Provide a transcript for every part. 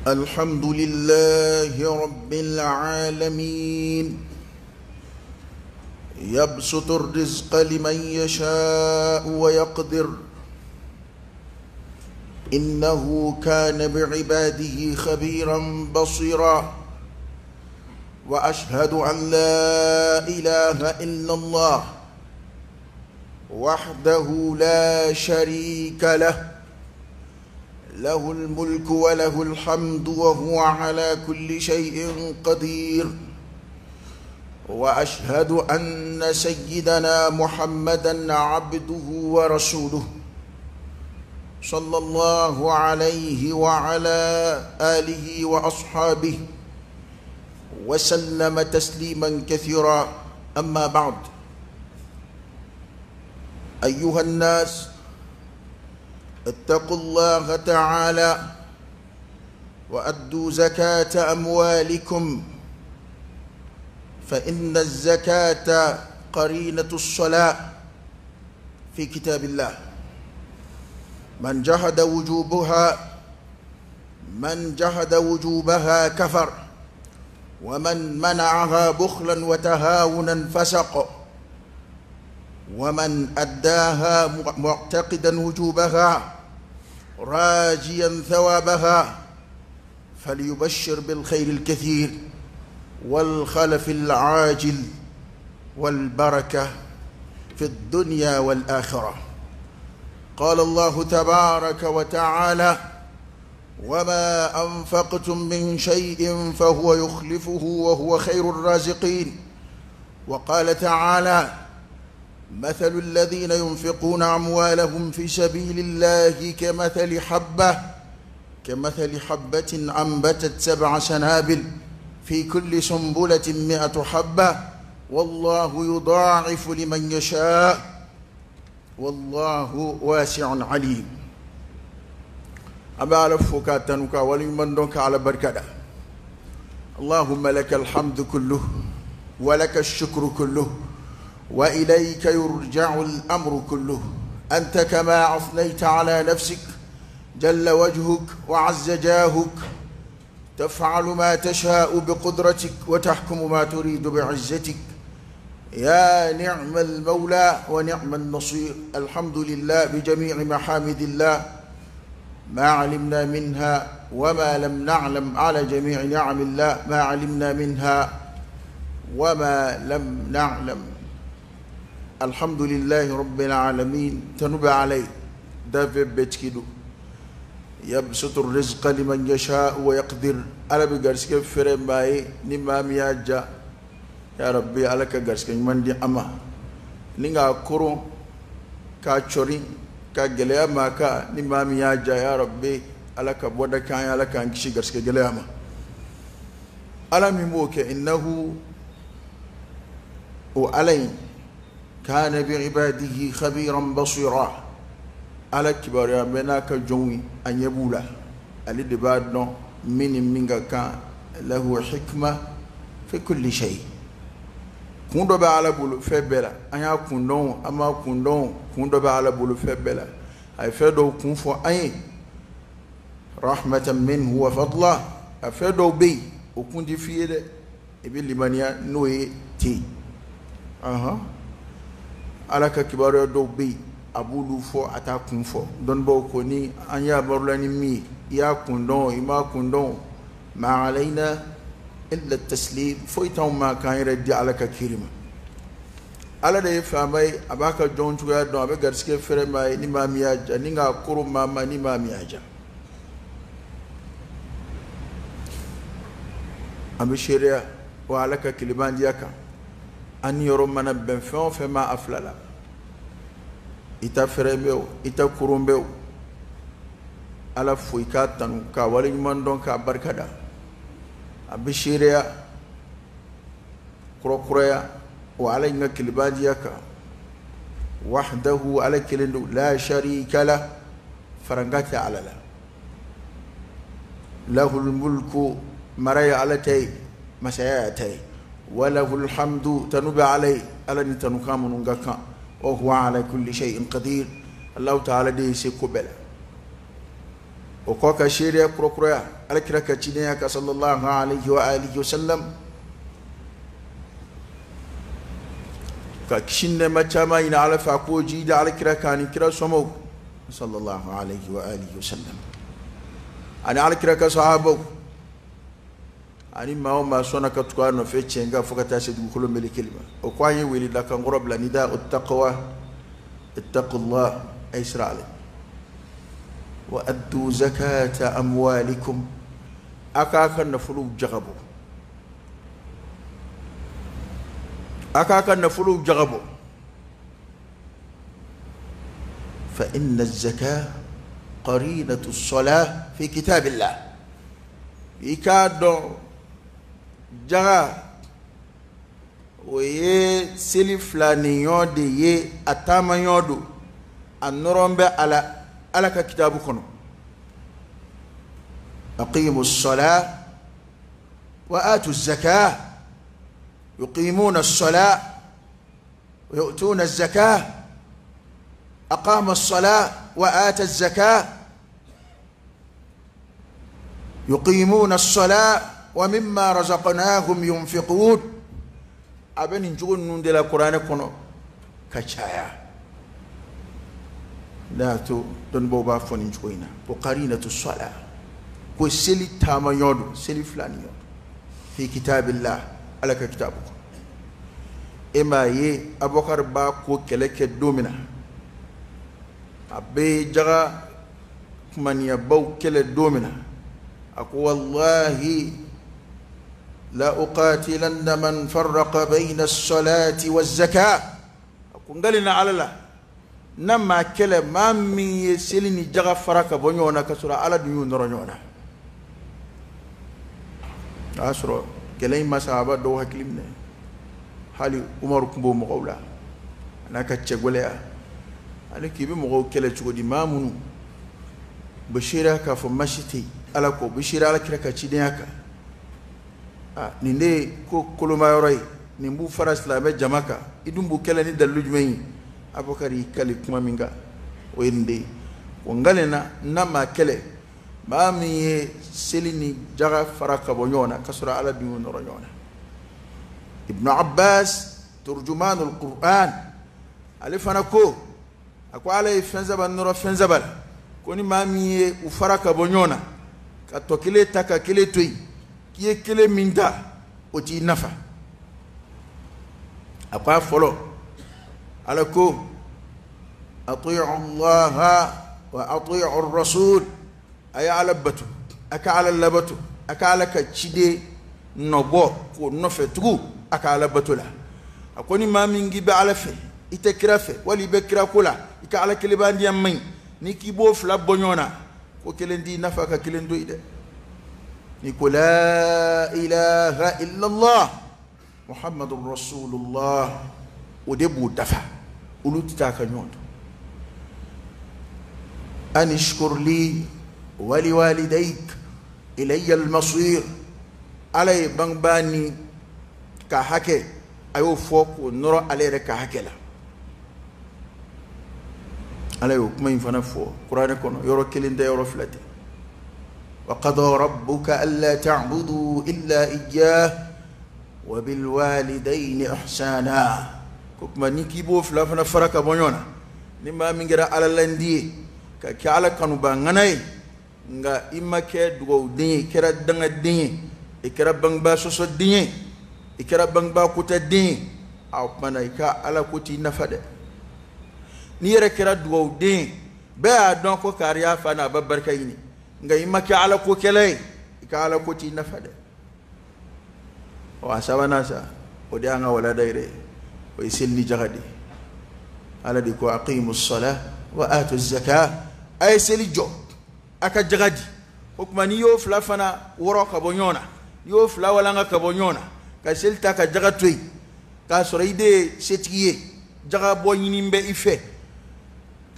الحمد لله رب العالمين يبسط الرزق لمن يشاء ويقدر إنه كان بعباده خبيرا بصيرا وأشهد أن لا إله إلا الله وحده لا شريك له له الملك وله الحمد وهو على كل شيء قدير وأشهد أن سيدنا محمدا عبده ورسوله صلى الله عليه وعلى آله وأصحابه وسلم تسليما كثيرا. أما بعد، أيها الناس، اتقوا الله تعالى وأدوا زكاة أموالكم، فإن الزكاة قرينة الصلاة في كتاب الله. من جحد وجوبها كفر، ومن منعها بخلا وتهاونا فسق، ومن أداها معتقدا وجوبها راجيا ثوابها فليبشر بالخير الكثير والخلف العاجل والبركة في الدنيا والآخرة. قال الله تبارك وتعالى: وما أنفقتم من شيء فهو يخلفه وهو خير الرازقين. وقال تعالى: مثل الذين ينفقون أموالهم في سبيل الله كمثل حبة أنبتت 7 سنابل في كل سنبلة 100 حبة والله يضاعف لمن يشاء والله واسع عليم. أبا على فوكاتنك ولمن دونك على بركة. اللهم لك الحمد كله ولك الشكر كله وإليك يرجع الأمر كله، أنت كما أثنيت على نفسك جل وجهك وعز جاهك، تفعل ما تشاء بقدرتك وتحكم ما تريد بعزتك، يا نعم المولى ونعم النصير. الحمد لله بجميع محامد الله، ما علمنا منها وما لم نعلم، على جميع نعم الله ما علمنا منها وما لم نعلم. الحمد لله رب العالمين. تنبع عليه دافع بيتكيدو يبسط الرزق لمن يشاء ويقدر. ألا بغرسك فرم باي نما مياجا يا ربي، ألا كغرسك من دي أما نيغا كورو كا تشوري كا غليا ماكا نما مياجا يا ربي، ألا كبودا كان ألا كان كشي غرسك غليا ما ألا ميموك إنه وعلي كان بعباده خبيرا بصيرا. على كبار يا بناك جوي أن يبولا اللي دبادنا من كان له حكمة في كل شيء. كون دبا على بولو فبلا أنا كوندون أما كوندون كون دبا على بولو فبلا أي فدو كون فو أي رحمة منه وفضله أفدو بي وكون دي فيه إبي لمانيا نوي تي أها ala ka kibaruya dɔw bɛ yen a b'olu fɔ a t'a kun fɔ. Dɔnnibaaw ko ni an y'a barula ni min ye, i y'a kun dɔn i m'a kun dɔn, ma alayna illa taslim, foyi t'anw ma k'an yɛrɛ di ala ka kiiri ma. Ala de ye faama ye, a b'a ka jɔn cogoya dɔn, a bɛ garisɛgɛ fɛrɛ maa ye ni maa min y'a ja, ni k'a koro maa ma ni maa min y'a ja. An bɛ seereya wa ala ka kelebandiya kan. An ni yɔrɔ mana bɛn fɛn o fɛn ma a fila la, i ta fɛrɛ bɛ o, i ta koron bɛ o, ala fo i k'a tanu k'a waleɲuman dɔn k'a barika da. A bɛ seereya kurakuraya o ala in ka kelebandiya kan. Wahdahu, ala kelen don, la sharika la, faranka tɛ ala la. Lahul mulku, mara ye ala ta ye, masaya y'a ta ye. وله الحمد تنبع عليه ألا نتنقام نغكا وهو على كل شيء قدير. الله تعالى دي سيكوبلا. O kɔ, ka seereya kurakuraya Alakira ka cidenya kan, sallallahu alayhi wa alihi wa sallam, ka kisi nɛɛma caman ɲini Ala fɛ, a k'o jidi Alakira kan ani kira somɔgɔw, sallallahu alayhi wa alihi wa sallam, ani Alakira ka sahabaw, ani maa o maa sɔnna ka tugu a nɔfɛ tiɲɛ kan fo ka taa se dugukolo melekeli ma. O ko an ye wele da kan kɔrɔ bila nida o taqwa, ittaqullah, a ye siran Ale. Wa addu zakata amwalikum, a k'a ka nafolow jagabɔ, a k'a ka nafolow jagabɔ. Fa inna zaka qarinatu salah fi kitabillah. I k'a dɔn, jaga o ye seli filaniɲɔ de ye, a taamaɲɔ don, a nɔrɔ bɛ a la Ala ka kitabu kɔnɔ. Aqimu salah wa atu zaka, yuqimuna salah wa yu'tuna zaka, aqama as-salah wa ata az-zakah, yuqimuna as-salah wa mimma razaqnahum yunfiqun. A bɛ nin cogo ninnu de la Kuranɛ kɔnɔ ka caya. Ne y'a to dɔnnibaw b'a fɔ nin cogo in na ko qarinatu salah, ko seli taamaɲɔ don, seli filaniɲɔ don, fi kitabillah, Ala ka kitabu kɔnɔ. E m'a ye, Abubakar b'a ko kɛlɛ kɛ don min na, a bɛ jaga kumaniyabaw kɛlɛ don min na, a ko: wallahi la uqatilanna man farraqa bayna as-salati waz-zakah. A ko n kalina Ala la, n'a maa kɛlɛ, maa min ye seli ni jaga fara ka bɔ ɲɔgɔn na, ka sɔrɔ Ala dun y'u nɔrɔ ɲɔgɔn na. O y'a sɔrɔ kɛlɛ in ma sahaba dɔw hakili minɛ. Hali Umaru tun b'o mɔgɔw la, a n'a ka cɛgɛlɛya. Ale k'i bɛ mɔgɔw kɛlɛ cogo di, maa minnu u bɛ seereya k'a fɔ masi tɛ yen Ala kɔ, u bɛ seereya Ala kira ka cidenya kan? A nin de ye ko koloma yɔrɔ ye, nin b'u fara silamɛ jama kan, i dun b'u kɛlɛ ni dalilu jumɛn ye? Abubakar y'i kali kuma min kan, o ye nin de ye ko n kalenna n'a maa kɛlɛ, maa min ye seli ni jaga fara ka bɔ ɲɔgɔn na, ka sɔrɔ Ala dun y'u nɔrɔ ɲɔgɔn na. Ibnu Abbas, turjumanul Qur'an, ale fana ko, a ko Ala ye fɛn saba nɔrɔ fɛn saba la, ko ni maa min ye u fara ka bɔ ɲɔgɔn na, ka tɔ kelen ta ka kelen to yen, k'i ye kelen min ta, o t'i nafa. A ko a fɔlɔ, Ala ko: ati'u Allaha wa ati'u rasul. A ye Ala bato, a ka Ala labato, a ka Ala ka ciden nɔbɔ k'o nɔfɛ tugu a ka Ala bato la. A ko ni maa min k'i bɛ Ala fɛ, i tɛ kira fɛ, wali i bɛ kira ko la, i ka Ala kelenbandiya man ɲi. N'i k'i b'o fila bɔ ɲɔgɔn na, ko kelen t'i nafa ka kelen to yen dɛ. N'i ko la ilaha illallah muhammadu rasulullah, o de b'u dafa, olu tɛ taa ka ɲɔgɔn to. An ishkur li wali walidayk ilayya al-masir. Ala ye bangebaa ni ka hakɛ, a y'o fɔ k'o nɔrɔ ale yɛrɛ ka hakɛ la. Ala y'o kuma in fana fɔ Kuranɛ kɔnɔ, yɔrɔ kelen tɛ, yɔrɔ fila tɛ. Wa qada rabbuka alla ta'budu illa iyyah wa bil walidayni ihsana. Ko tuma ni k'i b'o fila fana fara ka bɔ ɲɔgɔn na, ni maa min kɛra Ala landi ye, ka kɛ Ala kanuba ŋana ye, nka i ma kɛ dugawuden ye, i kɛra dangaden ye, i kɛra bangebaa sɔsɔden ye, i kɛra bangebaa kotɛden ye, a o tuma na i ka Ala ko t'i nafa dɛ. N'i yɛrɛ kɛra dugawuden ye, bɛɛ y'a dɔn ko kari y'a fa n'a ba barika ɲini, nka i ma kɛ Ala kokɛla ye, i ka Ala ko t'i nafa dɛ. Ɔ, a sabanan sa, o de y'an ka walada yɛrɛ ye, o ye seli ni jaga de ye. Ala de ko: aqimu salah wa atu zaka. A ye seli jɔ, a ka jaga di. O tuma n'i y'o fila fana wɔrɔ ka bɔ ɲɔgɔn na, n'i y'o fila walanga ka bɔ ɲɔgɔn na, ka seli ta ka jaga to yen, k'a sɔrɔ i de ye setigi ye, jaga bɔ ɲini bɛ i fɛ,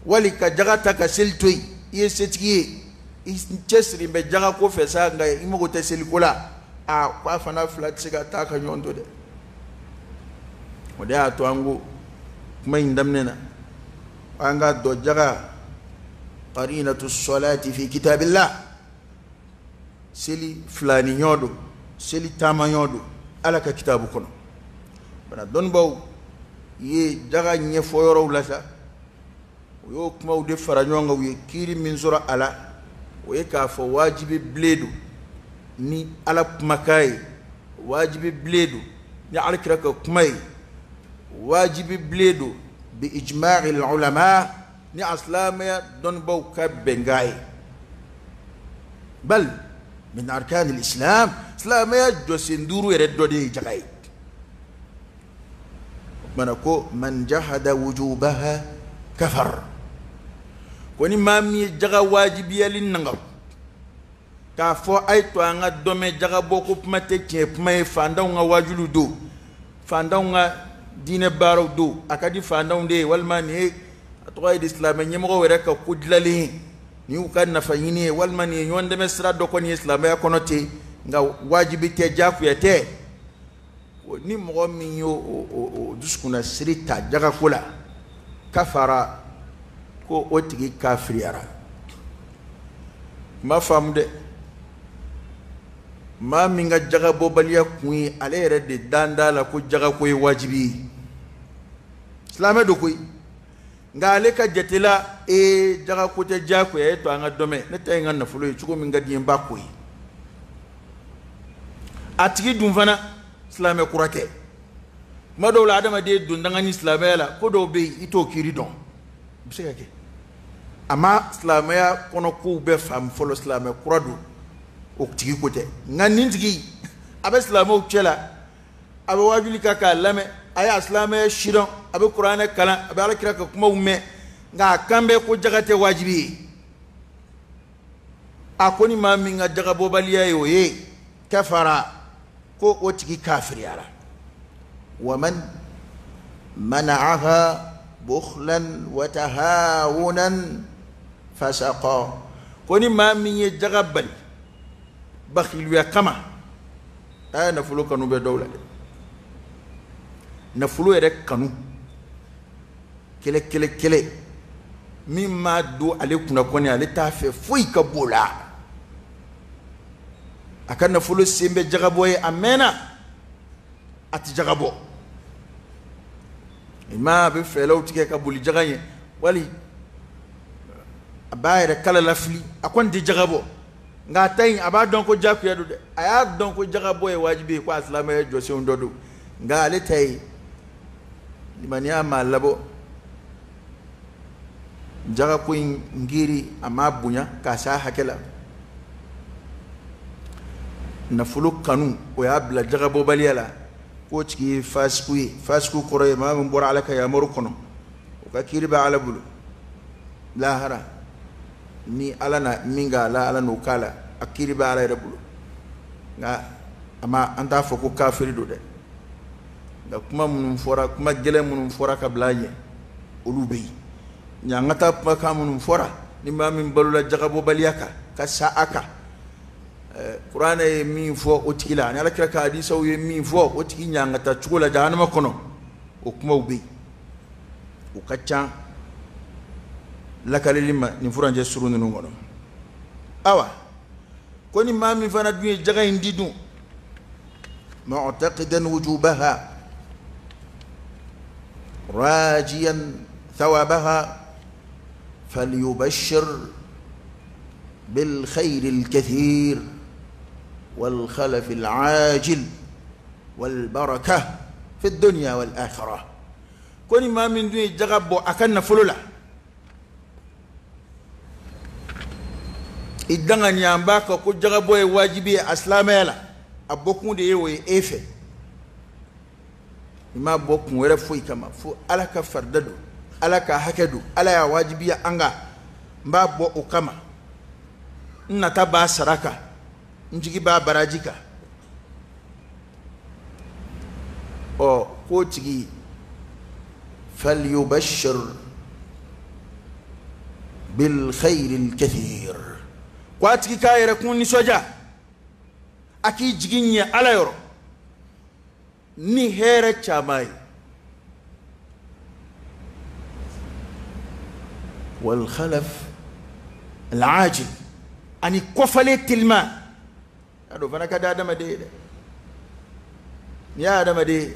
wali ka jaga ta ka seli to yen, i ye setigi ye, i cɛsiri bɛ jaga ko fɛ sa, nka i mago tɛ seliko la, a ko a fana fila tɛ se ka taa ka ɲɔgɔn to dɛ. O de y'a to an ko kuma in daminɛ na, an ka dɔn jaga qarinatu salati fi kitabillah. Seli filaniɲɔ don, seli taamaɲɔ don Ala ka kitabu kɔnɔ. Bana dɔnnibaw ye jaga ɲɛfɔ yɔrɔw la sa, u y'o kumaw de fara ɲɔgɔn kan. U ye kiiri min sɔrɔ a la, o ye k'a fɔ wajibi bilen don ni Ala kumakan ye, wajibi bilen don ni Alakira ka kuma ye, wajibi bilen don bi ijma'il ulama, ni a silamɛya dɔnnibaw ka bɛnkan ye. Bal min arkanil islam, silamɛya jɔsen duuru yɛrɛ dɔ de ye jaga ye. O kumana ko man jahada wujubaha kafar, ko ni maa min ye jaga wajibiyali nangaru k'a fɔ a ye to an ka dɔmɛ jaga bɔ ko kuma tɛ tiɲɛ kuma ye, fantanw ka wajuliw don, fantanw ka diinɛ baaraw don, a ka di fantanw de ye, walima nin ye a tɔgɔ ye di silamɛ ɲɛmɔgɔw yɛrɛ ka ko dilanlen ye, nin y'u ka nafa ɲini ye, walima nin ye ɲɔgɔn dɛmɛ sira dɔ kɔni ye silamɛya kɔnɔ ten, nka wajibi tɛ, diyagoya tɛ. Ni mɔgɔ min y'o o dusukunna siri ta jagako la, kafara, ko o tigi kafiriyara. N b'a faamu dɛ, maa min ka jagabɔbaliya kun ye ale yɛrɛ de dan t'a la ko jagako ye wajibi ye, silamɛ don koyi, nka ale ka jate la ee jagako tɛ diyagoya ye, to an ka dɔmɛ, ne ta ye n ka nafolo ye cogo min ka di n ye n b'a ko ye. A tigi dun fana silamɛ kura tɛ. Kuma dɔw la adamaden don danga ni silamɛya la, ko dɔw bɛ yen i t'o kiiri dɔn, o bɛ se ka kɛ a ma silamɛya kɔnɔ kow bɛɛ faamu fɔlɔ, silamɛ kura don, o tigi ko tɛ. Nka nin tigi a bɛ silamɛw cɛ la, a bɛ wajuli kɛ k'a lamɛn, a y'a silamɛya sidɔn, a bɛ kuranɛ kalan, a bɛ alakira ka kumaw mɛn, nka a kan bɛ ko jaga tɛ wajibi ye. A ko ni maa min ka jagabɔbaliya ye o ye, kafara, ko o tigi kafiriyara. Wa man mana'aha bukhlan wa tahawunan fasaqa, ko ni maa min ye jaga bali bakhiluya kama, a ye nafolo kanu bɛ dɔw la dɛ, nafolo yɛrɛ kanu kɛlɛ kɛlɛ kɛlɛ min m'a don ale kunna kɔni, ale t'a fɛ foyi ka b'o la. A ka nafolo sen bɛ jagabɔ ye, a mɛnna a tɛ jagabɔ, i ma a bɛ fɛɛrɛw tigɛ ka boli jaga ɲɛ, wali a b'a yɛrɛ kala lafili, a kɔni tɛ jagabɔ. Nka a ta in a b'a dɔn ko jagoya don dɛ, a y'a dɔn ko jagabɔ ye wajibi ye, ko a silamɛya jɔsenw dɔ don, nka ale ta ye limaniya m'a labɔ jagako in ngiri, a m'a bonya k'a s'a hakɛ la. Nafolo kanu o y'a bila jagabɔbaliya la, k'o tigi ye fasiku ye. Fasiku kɔrɔ ye maa min bɔra Ala ka yamaru kɔnɔ, o ka kiiri bɛ Ala bolo lahara, ni Ala na min k'a la, Ala n'o k'a la, a kiiri bɛ Ala yɛrɛ bolo. Nka a ma, an t'a fɔ ko kafiri don dɛ, nka kuma minnu fɔra, kuma gɛlɛn minnu fɔra ka bila a ɲɛ, olu bɛ yen. Ɲangata kumakan minnu fɔra, ni maa min balola jagabɔbaliya kan ka sa a kan, kuranɛ ye min fɔ o tigi la, ani alakira ka hadisaw ye min fɔ o tigi ɲangata cogo la jahanama kɔnɔ, o kumaw bɛ yen, o ka ca lakalili ma nin furancɛ surun ninnu kɔnɔ. Awa ko ni maa min fana dun ye jaga in di dun, mu'taqidan wujubaha rajiyan thawabaha falyubashshir بالخير الكثير والخلف العاجل والبركة في الدنيا والآخرة. Ko ni maa min dun ye jaga bɔ a ka nafolo la, i danganiya an b'a kan ko jagabɔ ye wajibi ye a silamɛya la, a bɔkun de ye o ye e fɛ, i m'a bɔ kun wɛrɛ foyi kama fo Ala ka farida don, Ala ka hakɛ don, Ala y'a wajibiya an kan, n b'a bɔ o kama, n nata b'a sara kan, n jigi b'a baraji kan. Ɔ k'o tigi falyubashir bil khayril kathir, ko a tigi k'a yɛrɛ kun nisɔndiya, a k'i jigi ɲɛ Ala yɔrɔ ni hɛrɛ caman ye, wal khalaf al ajil, ani kɔfalen telima. A dɔn fana ka di adamaden ye dɛ. N'i y'a adamaden,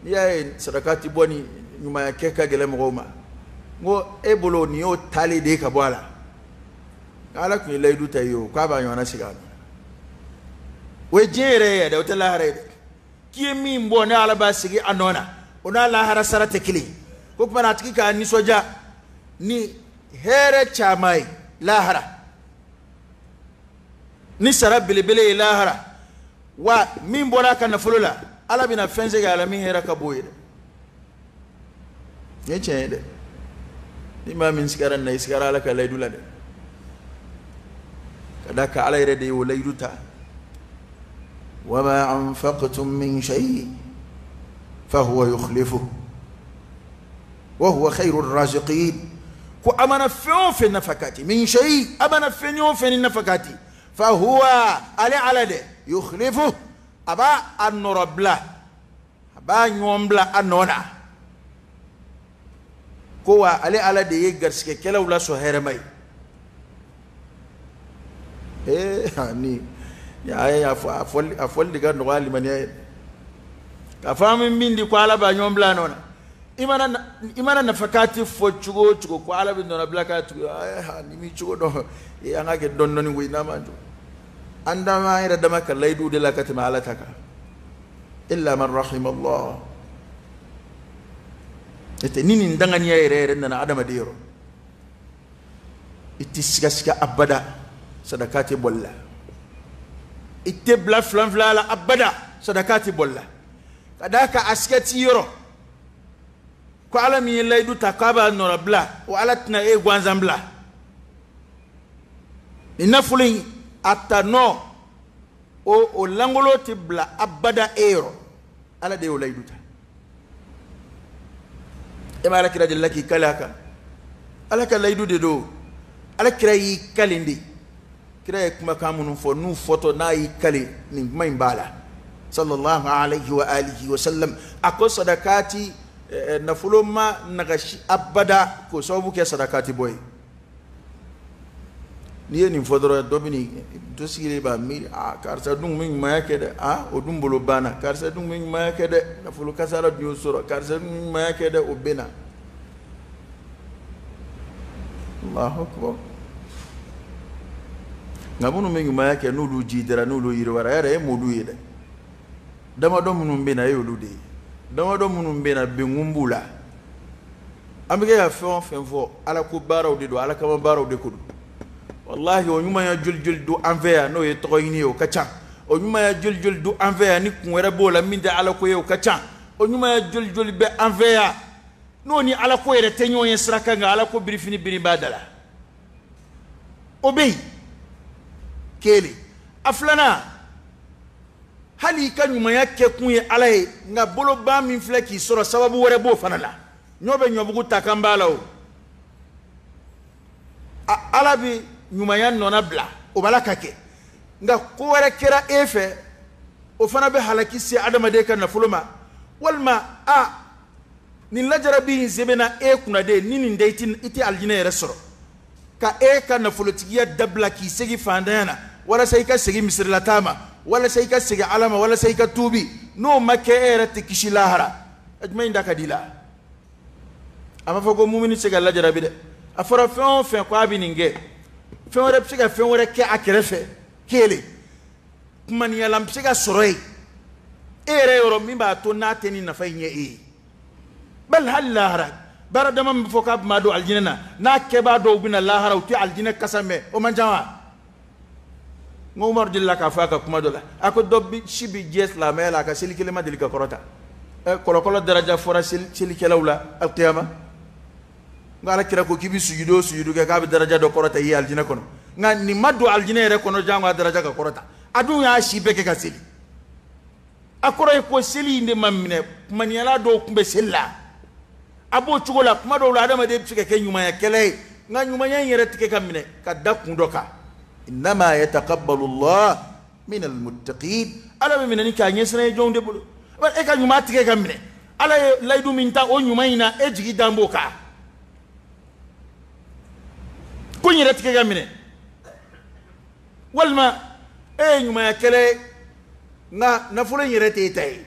n'i y'a ye sarakati bɔ ni ɲumanya kɛ ka gɛlɛn mɔgɔw ma, n ko e bolo nin y'o taali de ye ka bɔ a la. Nka Ala tun ye layidu ta i ye o, k'a b'a ɲɔgɔnna sigi a nɔ. O ye diɲɛ yɛrɛ ye dɛ, o tɛ lahara ye dɛ. K'i ye min bɔ, ne Ala b'a sigi a nɔ na, o n'a lahara sara tɛ kelen ye. Ko tuma na a tigi k'a nisɔndiya ni hɛrɛ caman ye lahara, ni sara belebele ye lahara, wa min bɔra a ka nafolo la, Ala bɛna fɛn segin a la min hɛrɛ ka bon ye dɛ. Nin ye tiɲɛ ye dɛ. Ni maa min sigara nin na, i sigara Ala ka layidu la dɛ. Ka d'a kan Ala yɛrɛ de y'o layidu ta. Wama anfaqtum min shay fahuwa yukhlifuhu wa huwa khayru raziqin. Ko a mana fɛn o fɛn nafakati, min shay, a mana fɛn o fɛn ni nafakati, fahuwa, ale Ala de, yukhlifuhu, a b'a a nɔrɔbila, a b'a ɲɔgɔn bila a nɔ na. Ko wa ale Ala de ye garisigɛkɛlaw lasɔn hɛrɛma ye. Ee, ni a ye a fɔli de ka nɔgɔ a limaniya ye. K'a fɔ an bɛ min di ko Ala b'a ɲɔgɔn bila a nɔ na. I mana nafakati fɔ cogo o cogo ko Ala bɛ nɔnɔbila k'a tugu, ni m'i cogo dɔn, an ka kɛ dɔɔni dɔɔni koyi, n'a ma jɔ. An dama an yɛrɛ dama ka layidu de la ka tɛmɛ Ala ta kan. Illa man rahimallah. N'o tɛ ni nin danganiya yɛrɛ yɛrɛ nana adamaden yɔrɔ, i tɛ sigasiga abada sadaka tɛ bɔli la. I tɛ bila filan fila la abada sadaka tɛ bɔli la. Ka d'a kan a siga t'i yɔrɔ ko Ala min ye layidu ta k'a b'a nɔrɔbila, o Ala tɛna e gansan bila. Nin nafolo in a ta nɔ o langolo tɛ bila abada e yɔrɔ. Ala de y'o layidu ta. E ma Ala kira delila k'i kale a kan. Ala ka layidu de don. Ala kira y'i kale de. Kira ye kumakan minnu fɔ, n'u fɔtɔ n'a y'i kale, nin kuma in b'a la. Sallallahu alayhi wa alihi wa sallam. A ko sadakati nafolo ma nagasi abada k'o sababu kɛ sadakati bɔ ye. N'i ye nin fɔ dɔrɔn, dɔ bɛ nin dɔ sigilen b'a miiri, aa karisa dun bɛ ɲumanya kɛ dɛ, aa o dun bolo banna, karisa dun bɛ ɲumanya kɛ dɛ, nafolo kasara dun y'o sɔrɔ, karisa dun bɛ ɲumanya kɛ dɛ, o bɛ na. Allahu akbar. Nka minnu bɛ ɲumanya kɛ n'olu ji dara, n'olu yiriwara, yɛrɛ e m'olu ye dɛ. Damadɔ minnu bɛ na, e y'olu de ye. Damadɔ minnu bɛ na, benkun b'u la. An bɛ kɛ ka fɛn o fɛn fɔ, Ala ko baaraw de don, Ala kama baaraw de ko don. Walahi o ɲumanya joli joli don an fɛ yan n'o ye tɔgɔ ɲini ye, o ka ca. O ɲumanya joli joli don an fɛ yan ni kun wɛrɛ b'o la min tɛ Ala ko ye, o ka ca. O ɲumanya joli joli bɛ an fɛ yan n'o ni Ala ko yɛrɛ tɛ ɲɔgɔn ye sira kan, nka Ala ko birifini biri b'a da la. O bɛ yen. Kelen. A filanan, hali i ka ɲumanya kɛ kun ye Ala ye, nka boloba min filɛ k'i sɔrɔ, sababu wɛrɛ b'o fana la. Ɲɔ bɛ ɲɔbugu ta kan b'a la o. Ala bɛ ɲumanya nɔna bila, o b'a la ka kɛ. Nka ko wɛrɛ kɛra e fɛ, o fana bɛ halaki se adamaden ka nafolo ma. Walima a nin lajarabi in sɛbɛnna e kunna de, ni nin tɛ i tɛ alijinɛ yɛrɛ sɔrɔ. Ka e ka nafolotigiya dabila k'i segin fantanya na, walasa i ka segin misirilataa ma, walasa i ka segin Ala ma, walasa i ka tuubi. N'o ma kɛ, e yɛrɛ tɛ kisi lahara. A jumɛn in da ka di i la? A ma fɔ ko mumini tɛ se ka lajarabi dɛ. A fɔra fɛn o fɛn ko a bɛ nin kɛ, fɛn wɛrɛ bɛ se ka fɛn wɛrɛ kɛ a kɛrɛfɛ. Kelen, kumaniyalan bɛ se ka sɔrɔ yen e yɛrɛ yɔrɔ min b'a to n'a tɛ nin nafa in ɲɛ e ye. Bali hali lahara baara dama min bɛ fɔ k'a bɛ don alijinɛ na, n'a kɛbaa dɔw bɛ na lahara, u tɛ alijinɛ kasa mɛn, o man ca wa? N ko Umaru delila k'a fɔ a ka kuma dɔ la, a ko dɔ bi si bi jɛ silamɛya la, a ka seli kelen ma deli ka kɔrɔta. Kɔlɔkɔlɔ daraja fɔra selikɛlaw la alikiyama. Nka Ala kira ko k'i bɛ sujudu o sujudu kɛ, k'a bɛ daraja dɔ kɔrɔta i ye alijinɛ kɔnɔ. Nka nin ma don alijinɛ yɛrɛ kɔnɔ, jango a daraja ka kɔrɔta. A dun y'a si bɛɛ kɛ ka seli. A kɔrɔ ye ko seli in de ma minɛ, kumaniyala dɔw tun bɛ seli la. A b'o cogo la, kuma dɔw la adamaden bɛ se ka kɛ ɲumanyakɛla ye, nka ɲumanya in yɛrɛ tɛ kɛ ka minɛ ka da kun dɔ kan. Innama yataqabbalu Allah min almuttaqin. Ala bɛ minɛ ni k'a ɲɛsiran ye jɔnw de bolo. E ka ɲuman tigɛ ka minɛ, Ala ye layidu min ta o ɲuman in na, e jigi dan b'o kan. Ko n yɛrɛ tigɛ ka minɛ, walima E ye ɲumanyakɛla ye, nka nafolo in yɛrɛ t'e ta ye.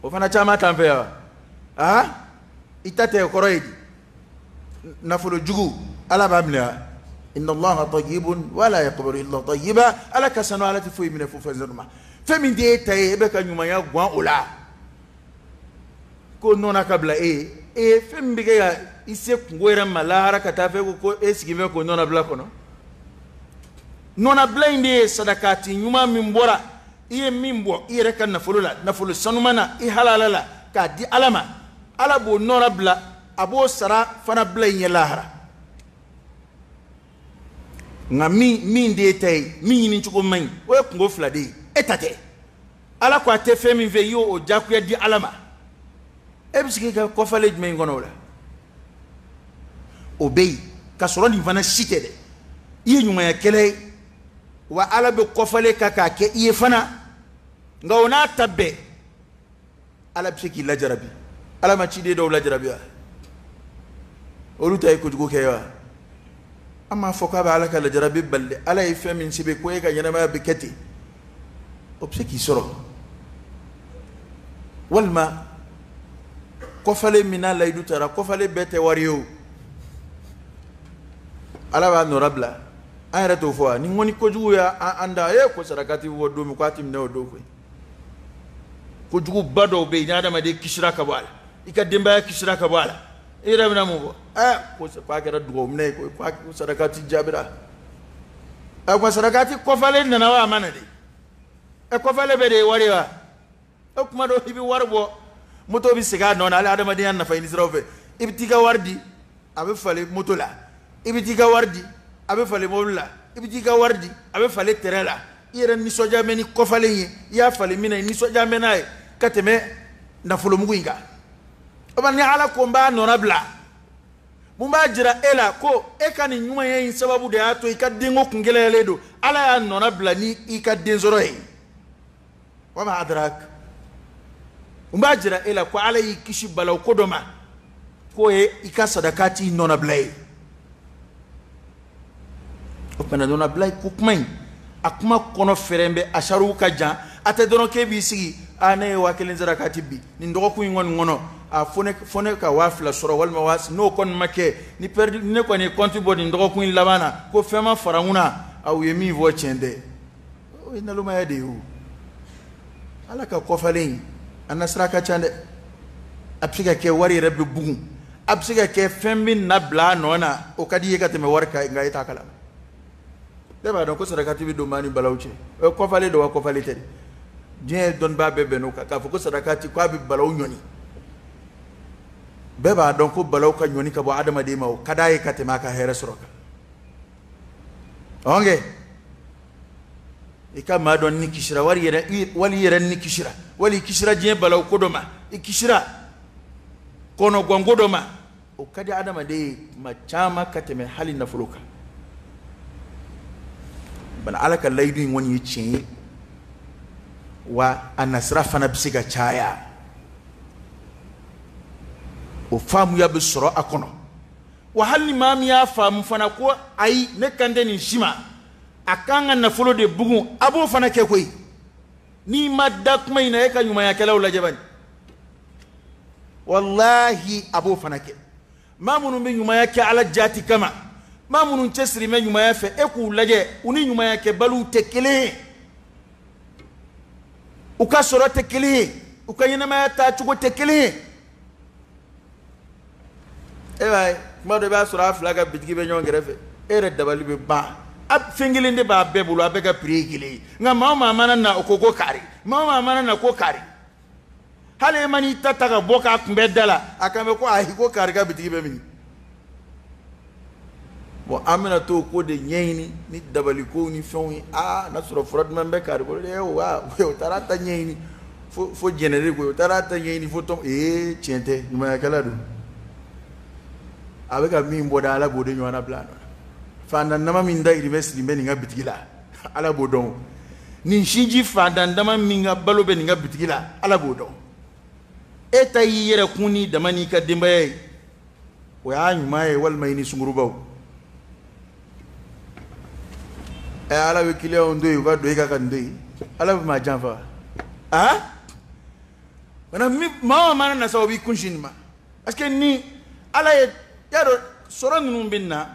O fana caman t'an fɛ yan wa? Aa, i ta tɛ, o kɔrɔ ye di? Nafolo jugu, Ala b'a minɛ wa? Inna Allaha tayyibun wala yaqbalu illa tayyiba. Ala ka sanu, Ala tɛ foyi minɛ fo fɛn sanu ma. Fɛn min t'e ta ye, e bɛ ka ɲumanya guwan o la k'o nɔna ka bila e ye. E fɛn min bɛ kɛ ka i se kungo yɛrɛ ma lahara ka taa fɛ, ko e sigi bɛ k'o nɔnabila kɔnɔ. Nɔnabila in de ye sadakati ɲuman min bɔra, i ye min bɔ i yɛrɛ ka nafolo la, nafolo sanuman na, i halala la, k'a di Ala ma. Ala b'o nɔnabila, a b'o sara fana bila i ɲɛ lahara. Nka min de ye ta ye, min ɲini cogo man ɲi, o ye kungo fila de ye. E ta tɛ, Ala ko a tɛ fɛn min fɛ, i y'o diyagoya di Ala ma. E bɛ se k'i ka kɔfalen jumɛn in kɔnɔ o la? O bɛ yen ka sɔrɔ nin fana si tɛ dɛ. I ye ɲumanyakɛla ye wa, Ala bɛ kɔfalen kan k'a kɛ i ye fana. Nka o n'a ta bɛɛ, Ala bɛ se k'i lajarabi. Ala ma ciden dɔw lajarabi wa? Olu ta ye kojugu kɛ wa? An m'a fɔ k'a bɛ Ala ka lajarabi bali dɛ. Ala ye fɛn min sɛbɛn ko e ka ɲɛnamaya bɛ kɛ ten, o bɛ se k'i sɔrɔ. Walima kɔfalen min n'a layidu tara, kɔfalen bɛɛ tɛ wari ye o. Ala b'a nɔra bila. An yɛrɛ t'o fɔ wa? Ni ŋɔni kojugu y'an da, e ko sarakati bɔ don min, k'a ti minɛ o don koyi. Kojuguba dɔw bɛ yen, ni adamaden kisira ka bɔ a la, i ka denbaya kisira ka bɔ a la, i yɛrɛ bɛna mun fɔ? Ko k'a kɛra dugawu minɛ ye koyi, ko sarakati jaabira. Ko sarakati kɔfalen nana wa, a ma na de? Kɔfalen bɛɛ de ye wari ye wa? O kuma dɔ, i bɛ wari bɔ, moto bɛ segin a nɔ na. Hali adamadenya nafa ɲini siraw fɛ, i bɛ t'i ka wari di, a bɛ falen moto la. I bɛ t'i ka wari di, a bɛ falen mobili la. I bɛ t'i ka wari di, a bɛ falen tɛrɛ la. I yɛrɛ nisɔndiya bɛ ni kɔfalen ye, i y'a falen min na, i nisɔndiya bɛ n'a ye ka tɛmɛ nafolomugu in kan. O ni Ala ko n b'a nɔna bila, mun b'a jira e la ko e ka nin ɲumanya in sababu de y'a to i ka denko kun gɛlɛyalen don, Ala y'a nɔna bila ni i ka den sɔrɔ ye? Wa ma adrak. Mun b'a jira e la ko Ala y'i kisi balawu ko dɔ ma, k'o ye i ka sadakati nɔnabila ye? O fana nɔnabila ko kuma in, a kuma kɔnɔ fɛrɛn bɛ, a sariw ka jan. A tɛ dɔrɔn k'e b'i sigi, a ne ye 1000 sarakati bi nin dɔgɔkun in kɔni kɔnɔ, a fo ne ka 2000 sɔrɔ, walima waa, n'o kɔni ma kɛ ni pɛridi, ne kɔni ye kɔnti bɔ nin dɔgɔkun in laban na ko fɛn ma fara n kunna, aw ye min fɔ tiɲɛ tɛ. O ye nalomaya de ye o. Ala ka kɔfalen in, a nasira ka ca dɛ. A bɛ se ka kɛ wari yɛrɛ bɛ bugun, a bɛ se ka kɛ fɛn bɛ na bila a nɔ na, o ka di i ye ka tɛmɛ wari kan, nka e t'a kalama. Ne b'a dɔn ko sarakati bɛ don maa ni balawu cɛ. O ye kɔfalen don wa, kɔfalen tɛ dɛ? Diɲɛ dɔnnibaa bɛɛ bɛnn'o kan k'a fɔ ko sarakati k'a bɛ balawu ɲɔni. Bɛɛ b'a dɔn ko balawu ka ɲɔni ka bɔ adamaden ma, o ka d'a ye ka tɛmɛ a ka hɛrɛ sɔrɔ kan. Ɔnkɛ, i ka maa dɔn ni kisira wali yɛrɛ, wali yɛrɛ ni kisira, wali i kisira diɲɛ balawu ko dɔ ma, i kisira kɔnɔganko dɔ ma, o ka di adamaden ye tuma caman ka tɛmɛ hali nafolo kan. Bana Ala ka layidu in kɔni ye tiɲɛ ye wa, a nasira fana bɛ se ka caya. O faamuya bɛ sɔrɔ a kɔnɔ wa. Hali ni maa min y'a faamu fana ko ayi, ne kan tɛ nin si ma, a kan ka nafolo de bugun, a b'o fana kɛ koyi. N'i ma da kuma in na, e ka ɲumanyakɛlaw lajɛ bani, walahi a b'o fana kɛ. Maa minnu bɛ ɲumanya kɛ Ala jaati kama, maa minnu cɛsiri bɛ ɲumanya fɛ, e k'u lajɛ, u ni ɲumanyakɛbaliw tɛ kelen ye, u ka sɔrɔ tɛ kelen ye, u ka ɲɛnamaya taacogo tɛ kelen ye. E b'a ye, kuma dɔ i b'a sɔrɔ a fila ka bitigi bɛ ɲɔgɔn kɛrɛfɛ, e yɛrɛ dabali bɛ ban. A fɛn kelen de b'a bɛɛ bolo, a bɛɛ ka prix ye kelen ye, nka maa o maa mana na, o ko ko kari, maa o maa mana na, ko kari. Hali e man'i ta ta ka bɔ k'a kunbɛ da la, a kan bɛ ko ayi, ko kari ka bitigi bɛ min. Bon, an bɛna t'o ko de ɲɛɲini ni dabalikow ni fɛnw ye. Aa, n'a sɔrɔ fura jumɛn bɛ kari bolo dɛ? Wa o taara ta ɲɛɲini fo jɛnɛ de koyi, o taara ta ɲɛɲini fo tɔn. Ee, tiɲɛ tɛ, ɲumanyakɛla don, a bɛ ka min bɔ da, Ala b'o de ɲɔgɔnna bila a nɔ na. Fantan dama min dayirimɛ siri bɛ nin ka bitigi la, Ala b'o dɔn. Nin sinji fantan dama min ka balo bɛ nin ka bitigi la, Ala b'o dɔn. E ta y'i yɛrɛ kun ni dama n'i ka denbaya ye, o y'a ɲuman ye, walima i ni sungurubaw. Ɛ Ala bɛ kiliyanw to yen, u ka don e kan ka nin to yen. Ala bɛ maa janfa. Ah? Mana maa o maa na sa, o b'i kunsin nin ma. Parce que ni Ala ye, y'a dɔn sɔrɔ ninnu bɛ na,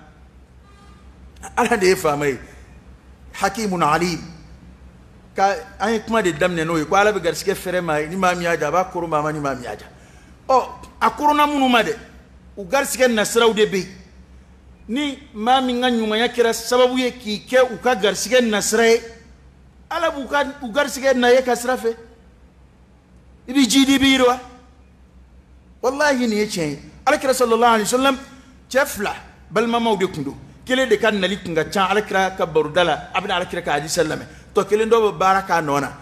Ala de ye faama ye. Hakimun alim. Ka an ye kuma de daminɛ n'o ye ko Ala bɛ garisɛgɛ fɛrɛ maa ye, ni maa min y'a ja, a b'a koron maa ma, ni maa min y'a ja. Ɔ, a koronna minnu ma dɛ, u garisɛgɛ nasiraw de bɛ yen. Ni maa min ka ɲumanya kɛra sababu ye k'i kɛ u ka garisɛgɛ nasira ye, Ala b'u ka u garisɛgɛ na e ka sira fɛ. I b'i jidi, i b'i yiriwa. Walahi nin ye tiɲɛ ye. Alakira sallallahu alaihi wasallam, cɛ fila balimamaw de tun don. Kelen de ka nali tun ka ca Alakira ka baroda la, a bɛna Alakira ka hadisa lamɛn. Tɔ kelen dɔ bɛ baara k'a nɔ na.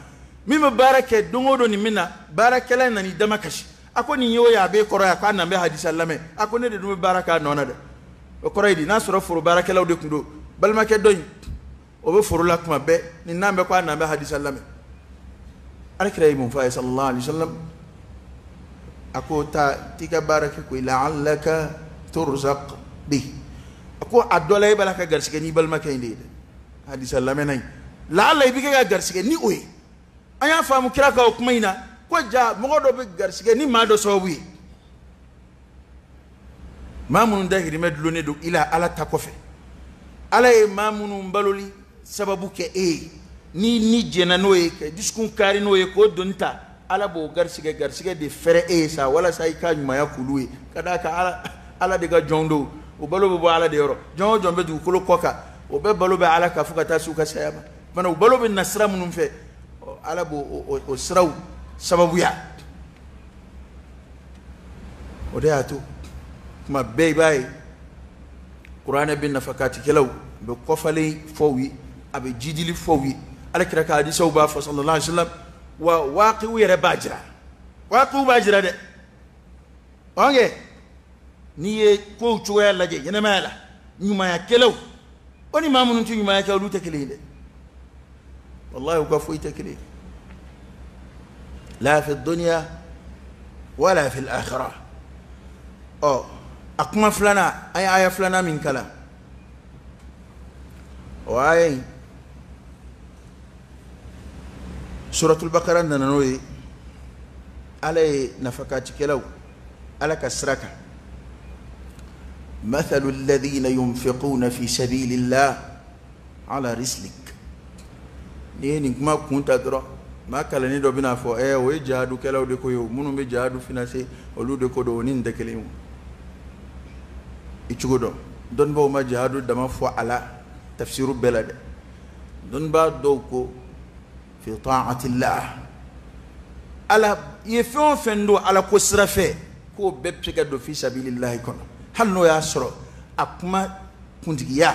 Min bɛ baara kɛ don o don nin min na, baarakɛla nana i dama kasi. A ko nin ye o ye, a b'e kɔrɔ yan, k'a nan bɛ hadisa lamɛn. A ko ne de dun bɛ baara k'a nɔ na dɛ. O kɔrɔ ye di? N'a sɔrɔ foro baarakɛlaw de tun don, balimakɛ dɔ in o bɛ foro la tuma bɛɛ, nin n'an bɛ ko a nan bɛ hadisa lamɛn. Alakira ye mun fɔ a ye sallallahu alaihi wasallam? A ko taa t'i ka baara kɛ koyi, la'allaka turzaq bi. A ko a dɔ la e b'a la ka garisɛgɛ n'i balimakɛ in de ye dɛ, hadisa lamɛnna in, la'alla i bɛ kɛ ka garisɛgɛ ni o ye. An y'a faamu kira ka o kuma in na ko ja mɔgɔ dɔ bɛ garisɛgɛ ni maa dɔ sababu ye. Maa minnu dahirimɛ dulonnen don i la Ala ta kɔfɛ, Ala ye maa minnu baloli sababu kɛ e ye, ni ni jɛnna n'o ye, ka dusukun kari n'o ye, k'o doni ta, Ala b'o garisɛgɛ garisɛgɛ de fɛrɛ e ye sa, walasa i ka ɲumanya k'olu ye. Ka d'a kan Ala de ka jɔn don, o balo bɛ bɔ Ala de yɔrɔ. Jɔn o jɔn bɛ dugukolo kɔ kan, o bɛɛ balo bɛ Ala kan fo ka taa s'u ka saya ma. Fana u balo bɛ na sira minnu fɛ, Ala b'o o siraw sababuya. O de y'a to tuma bɛɛ i b'a ye kuranɛ bɛ nafakatikɛlaw bɛ kɔfalen fɔ u ye, a bɛ jidili fɔ u ye. Alakira ka hadisaw b'a fɔ sallallahu alaihi wasallam, wa waaqiw yɛrɛ b'a jira, waaqiw b'a jira dɛ. Ɔnkɛ n'i ye kow cogoya lajɛ ɲɛnamaya la, ɲumanyakɛlaw o ni maa minnu tɛ ɲumanya kɛ, olu tɛ kelen ye dɛ. Wallahi u ka foyi tɛ kelen ye. La fi dunya wala fi al-akhirah. Ɔ, a kuma filanan, an ye aya filanan min kalan, o aya in suratul bakara nana n'o ye. Ala ye nafakatikɛlaw Ala ka sira kan, mathalu alladhina yunfiquna fi sabilillah ala rislik. N'i ye nin kuma kun ta dɔrɔn, maa kalannen dɔ bɛna fɔ o ye jihadukɛlaw de ko ye, o minnu bɛ jihadu financer olu de ko don, o ni nin tɛ kelen ye. I cogo dɔn, dɔnnibaaw ma jihadu dama fɔ a la tafsiru bɛɛ la dɛ. Dɔnnibaa dɔw ko fi ta'atillah, Ala i ye fɛn o fɛn don Ala ko sira fɛ, k'o bɛɛ bɛ se ka don fi sabilillahi kɔnɔ, hali n'o y'a sɔrɔ a kuma kuntigiya,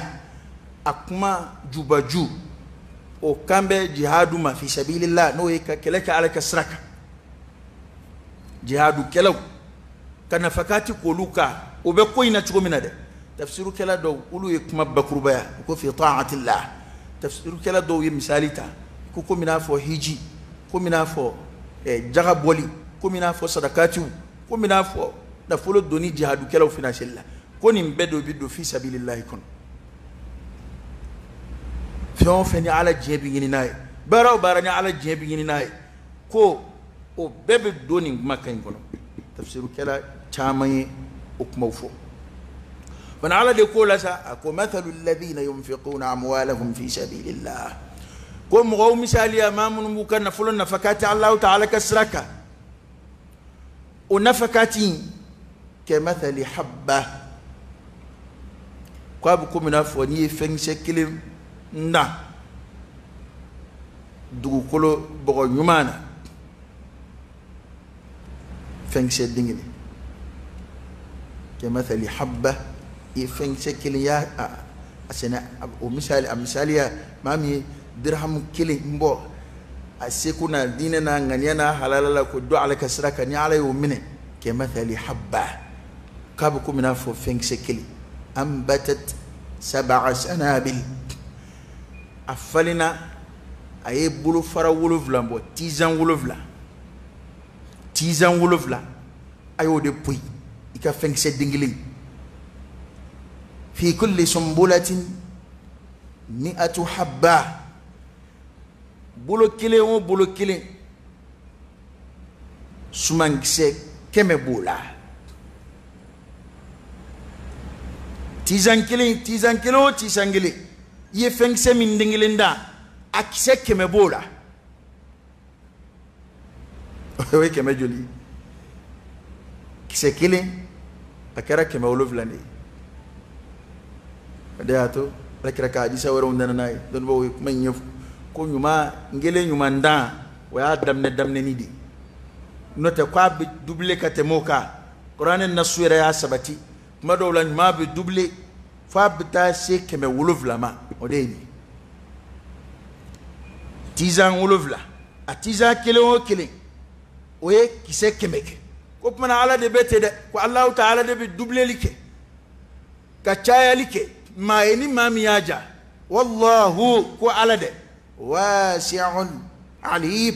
a kuma jubaju, o kan bɛ jihadu ma fi sabilillah, n'o ye ka kɛlɛ kɛ Ala ka sira kan. Jihadu kɛlaw ka nafakati k'olu kan, o bɛ ko in na cogo min na dɛ. Tafsirukɛla dɔw olu ye kuma bakurubaya, u ko fi ta'atillah. Tafsirukɛla dɔw ye misali ta ko komi n'a fɔ hiji, komi n'a fɔ jaga bɔli, komi n'a fɔ sadakatiw, komi n'a fɔ nafolo donni jihadukɛlaw financeli la, ko nin bɛɛ de bɛ don fi sabilillahi kɔnɔ. Fɛn o fɛn ni Ala diɲɛ bɛ ɲini n'a ye, baara o baara ni Ala diɲɛ bɛ ɲini n'a ye, ko o bɛɛ bɛ don nin kumakan in kɔnɔ. Tafsirukɛla caman ye o kumaw fɔ. Fana Ala de ko la sa, a ko mathalu alladhina yunfiquna amwalahum fi sabilillah, ko mɔgɔw misaliya maa minnu b'u ka nafolo nafakati Alahu taala ka sira kan, o nafakati kamathali habba, k'a bɛ komi n'a fɔ n'i ye fɛnkisɛ kelen dan dugukolo bɔgɔ ɲuman na, fɛnkisɛ den kelen, kamathali habba, i ye fɛnkisɛ kelen y'a a sɛnɛ, o misali, a misaliya maa min ye dirhamu kelen bɔ a seko n'a diinɛ n'a ŋaniya n'a halala la k'o don Ala ka sira kan, ni Ala y'o minɛ, kamathali habba, k'a bɛ komi n'a fɔ fɛnkisɛ kelen, anbatat sab'a sanabil, a falenna, a ye bolofara 7 bɔ, tizan 7, tizan 7, a y'o de poyi i ka fɛnkisɛ den kelen. Fi kulli sunbulatin mi'atu habba, bolo kelen o bolo kelen sumankisɛ 100 b'o la. Tizan kelen, tizan kelen o tizan kelen, i ye fɛnkisɛ min den kelen da, a kisɛ 100 b'o la. O ye 100 joli? Kisɛ kelen a kɛra 700 de ye. O de y'a to Ala kira ka hadisa wɛrɛw nana n'a ye, dɔnnibaaw ye kuma in ɲɛfɔ ko ɲuman n kelen ɲuman dan, o y'a daminɛ daminɛni de ye. N'o tɛ k'a bɛ dubile ka tɛmɛ o kan, kuranɛ nasu yɛrɛ y'a sabati kuma dɔw la ɲuman bɛ dubile f'a bɛ taa se 700 ma. O de ye nin ye. Tizan 7, a tizan kelen o kelen o ye kisɛ 100 kɛ. Ko tuma na Ala de bɛ ten dɛ, ko Alahu taala de bɛ dubileli kɛ ka cayali kɛ maa ye ni maa min y'a ja. Wallahu, ko Ala dɛ, wasi'un alim,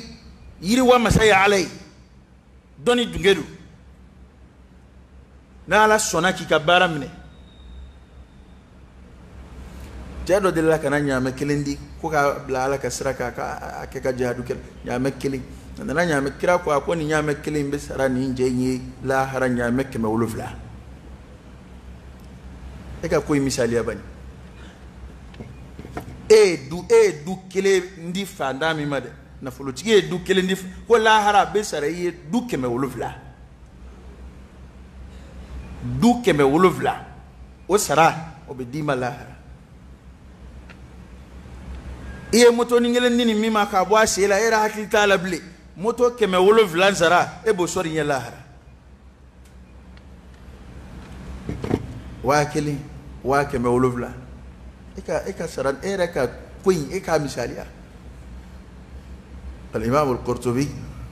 yiriwa masa ye Ala ye, dɔnni dunge don. N'Ala sɔnna k'i ka baara minɛ, cɛ dɔ delila ka na ɲaamɛ kelen di ko k'a bila Ala ka sira kan, k'a kɛ ka jihadu kɛ. Ɲaamɛ kelen a nana, ɲaamɛ kira ko a ko nin ɲaamɛ kelen in bɛ sara nin cɛ in ye lahara ɲaamɛ 700. E ka ko in misaliya bani, e ye du kelen di fantan min ma dɛ, nafolotigi ye du kelen di, ko lahara a bɛ sara i ye du 700. Du 700 o sara o bɛ d'i ma lahara. I ye moto ni kelen di nin min ma k'a bɔ a sen la, e yɛrɛ hakili t'a la bilen, moto 700 sara e b'o sɔrɔ i ɲɛ lahara. 1000, 700. E ka sara, e yɛrɛ ka ko in, e k'a misaliya. Al-Imam al-Qurtubi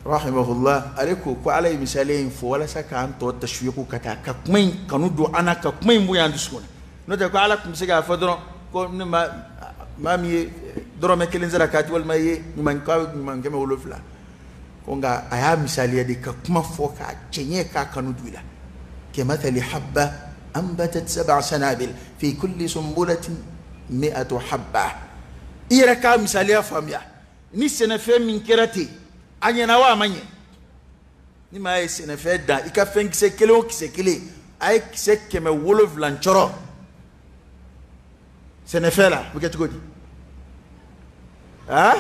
rahimahullah, ale ko ko Ala ye misaliya in fɔ walasa k'an tɔ tashwiqu ka taa ka kuma in kanu don an na, ka kuma in bonya an dusukun na. N'o tɛ ko Ala tun bɛ se k'a fɔ dɔrɔn ko ne ma maa min ye dɔrɔmɛ kelen sara k'a ti, walima i ye ɲuman k'a ɲuman 700. Ko nka a y'a misaliya de ka kuma fɔ k'a cɛɲɛ k'a kanu don i la. Kamathali habba anbatat sab'a sanabil fi kulli sunbulatin mi'atu habba. I yɛrɛ k'a misaliya faamuya. Ni sɛnɛfɛn min kɛra ten, a ɲɛna wa a ma ɲɛ? Ni maa ye sɛnɛfɛn dan, i ka fɛn kisɛ kelen o kisɛ kelen, a ye kisɛ 700 cɔrɔ sɛnɛfɛn la, a bɛ kɛ cogo di? Aa,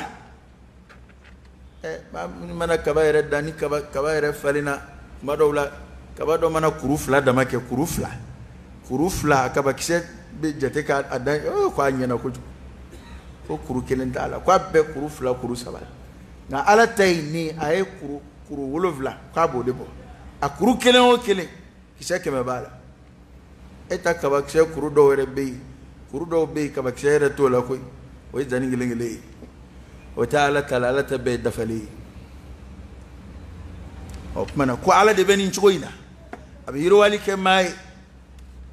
maa minnu mana kaba yɛrɛ dan, ni kaba yɛrɛ falenna tuma dɔw la, kaba dɔ mana kuru 2 dama kɛ, kuru 2, kuru 2, a kabakisɛ bɛ jate k'a dan, k'a ɲɛna kojugu, ko kuru kelen t'a la, k'a bɛɛ kuru 2, kuru 3. Nka Ala ta ye nin, a ye kuru 7 k'a b'o de bɔ. A kuru kelen o kelen kisɛ 100 b'a la. E ta kabakisɛ kuru dɔw yɛrɛ bɛ yen, kuru dɔw bɛ yen kabakisɛ yɛrɛ t'o la koyi, o ye danni kelen kelen ye. O tɛ Ala ta la, Ala ta bɛɛ ye dafalen ye. O tuma na ko Ala de bɛ nin cogo in na, a bɛ yiriwali kɛ maa ye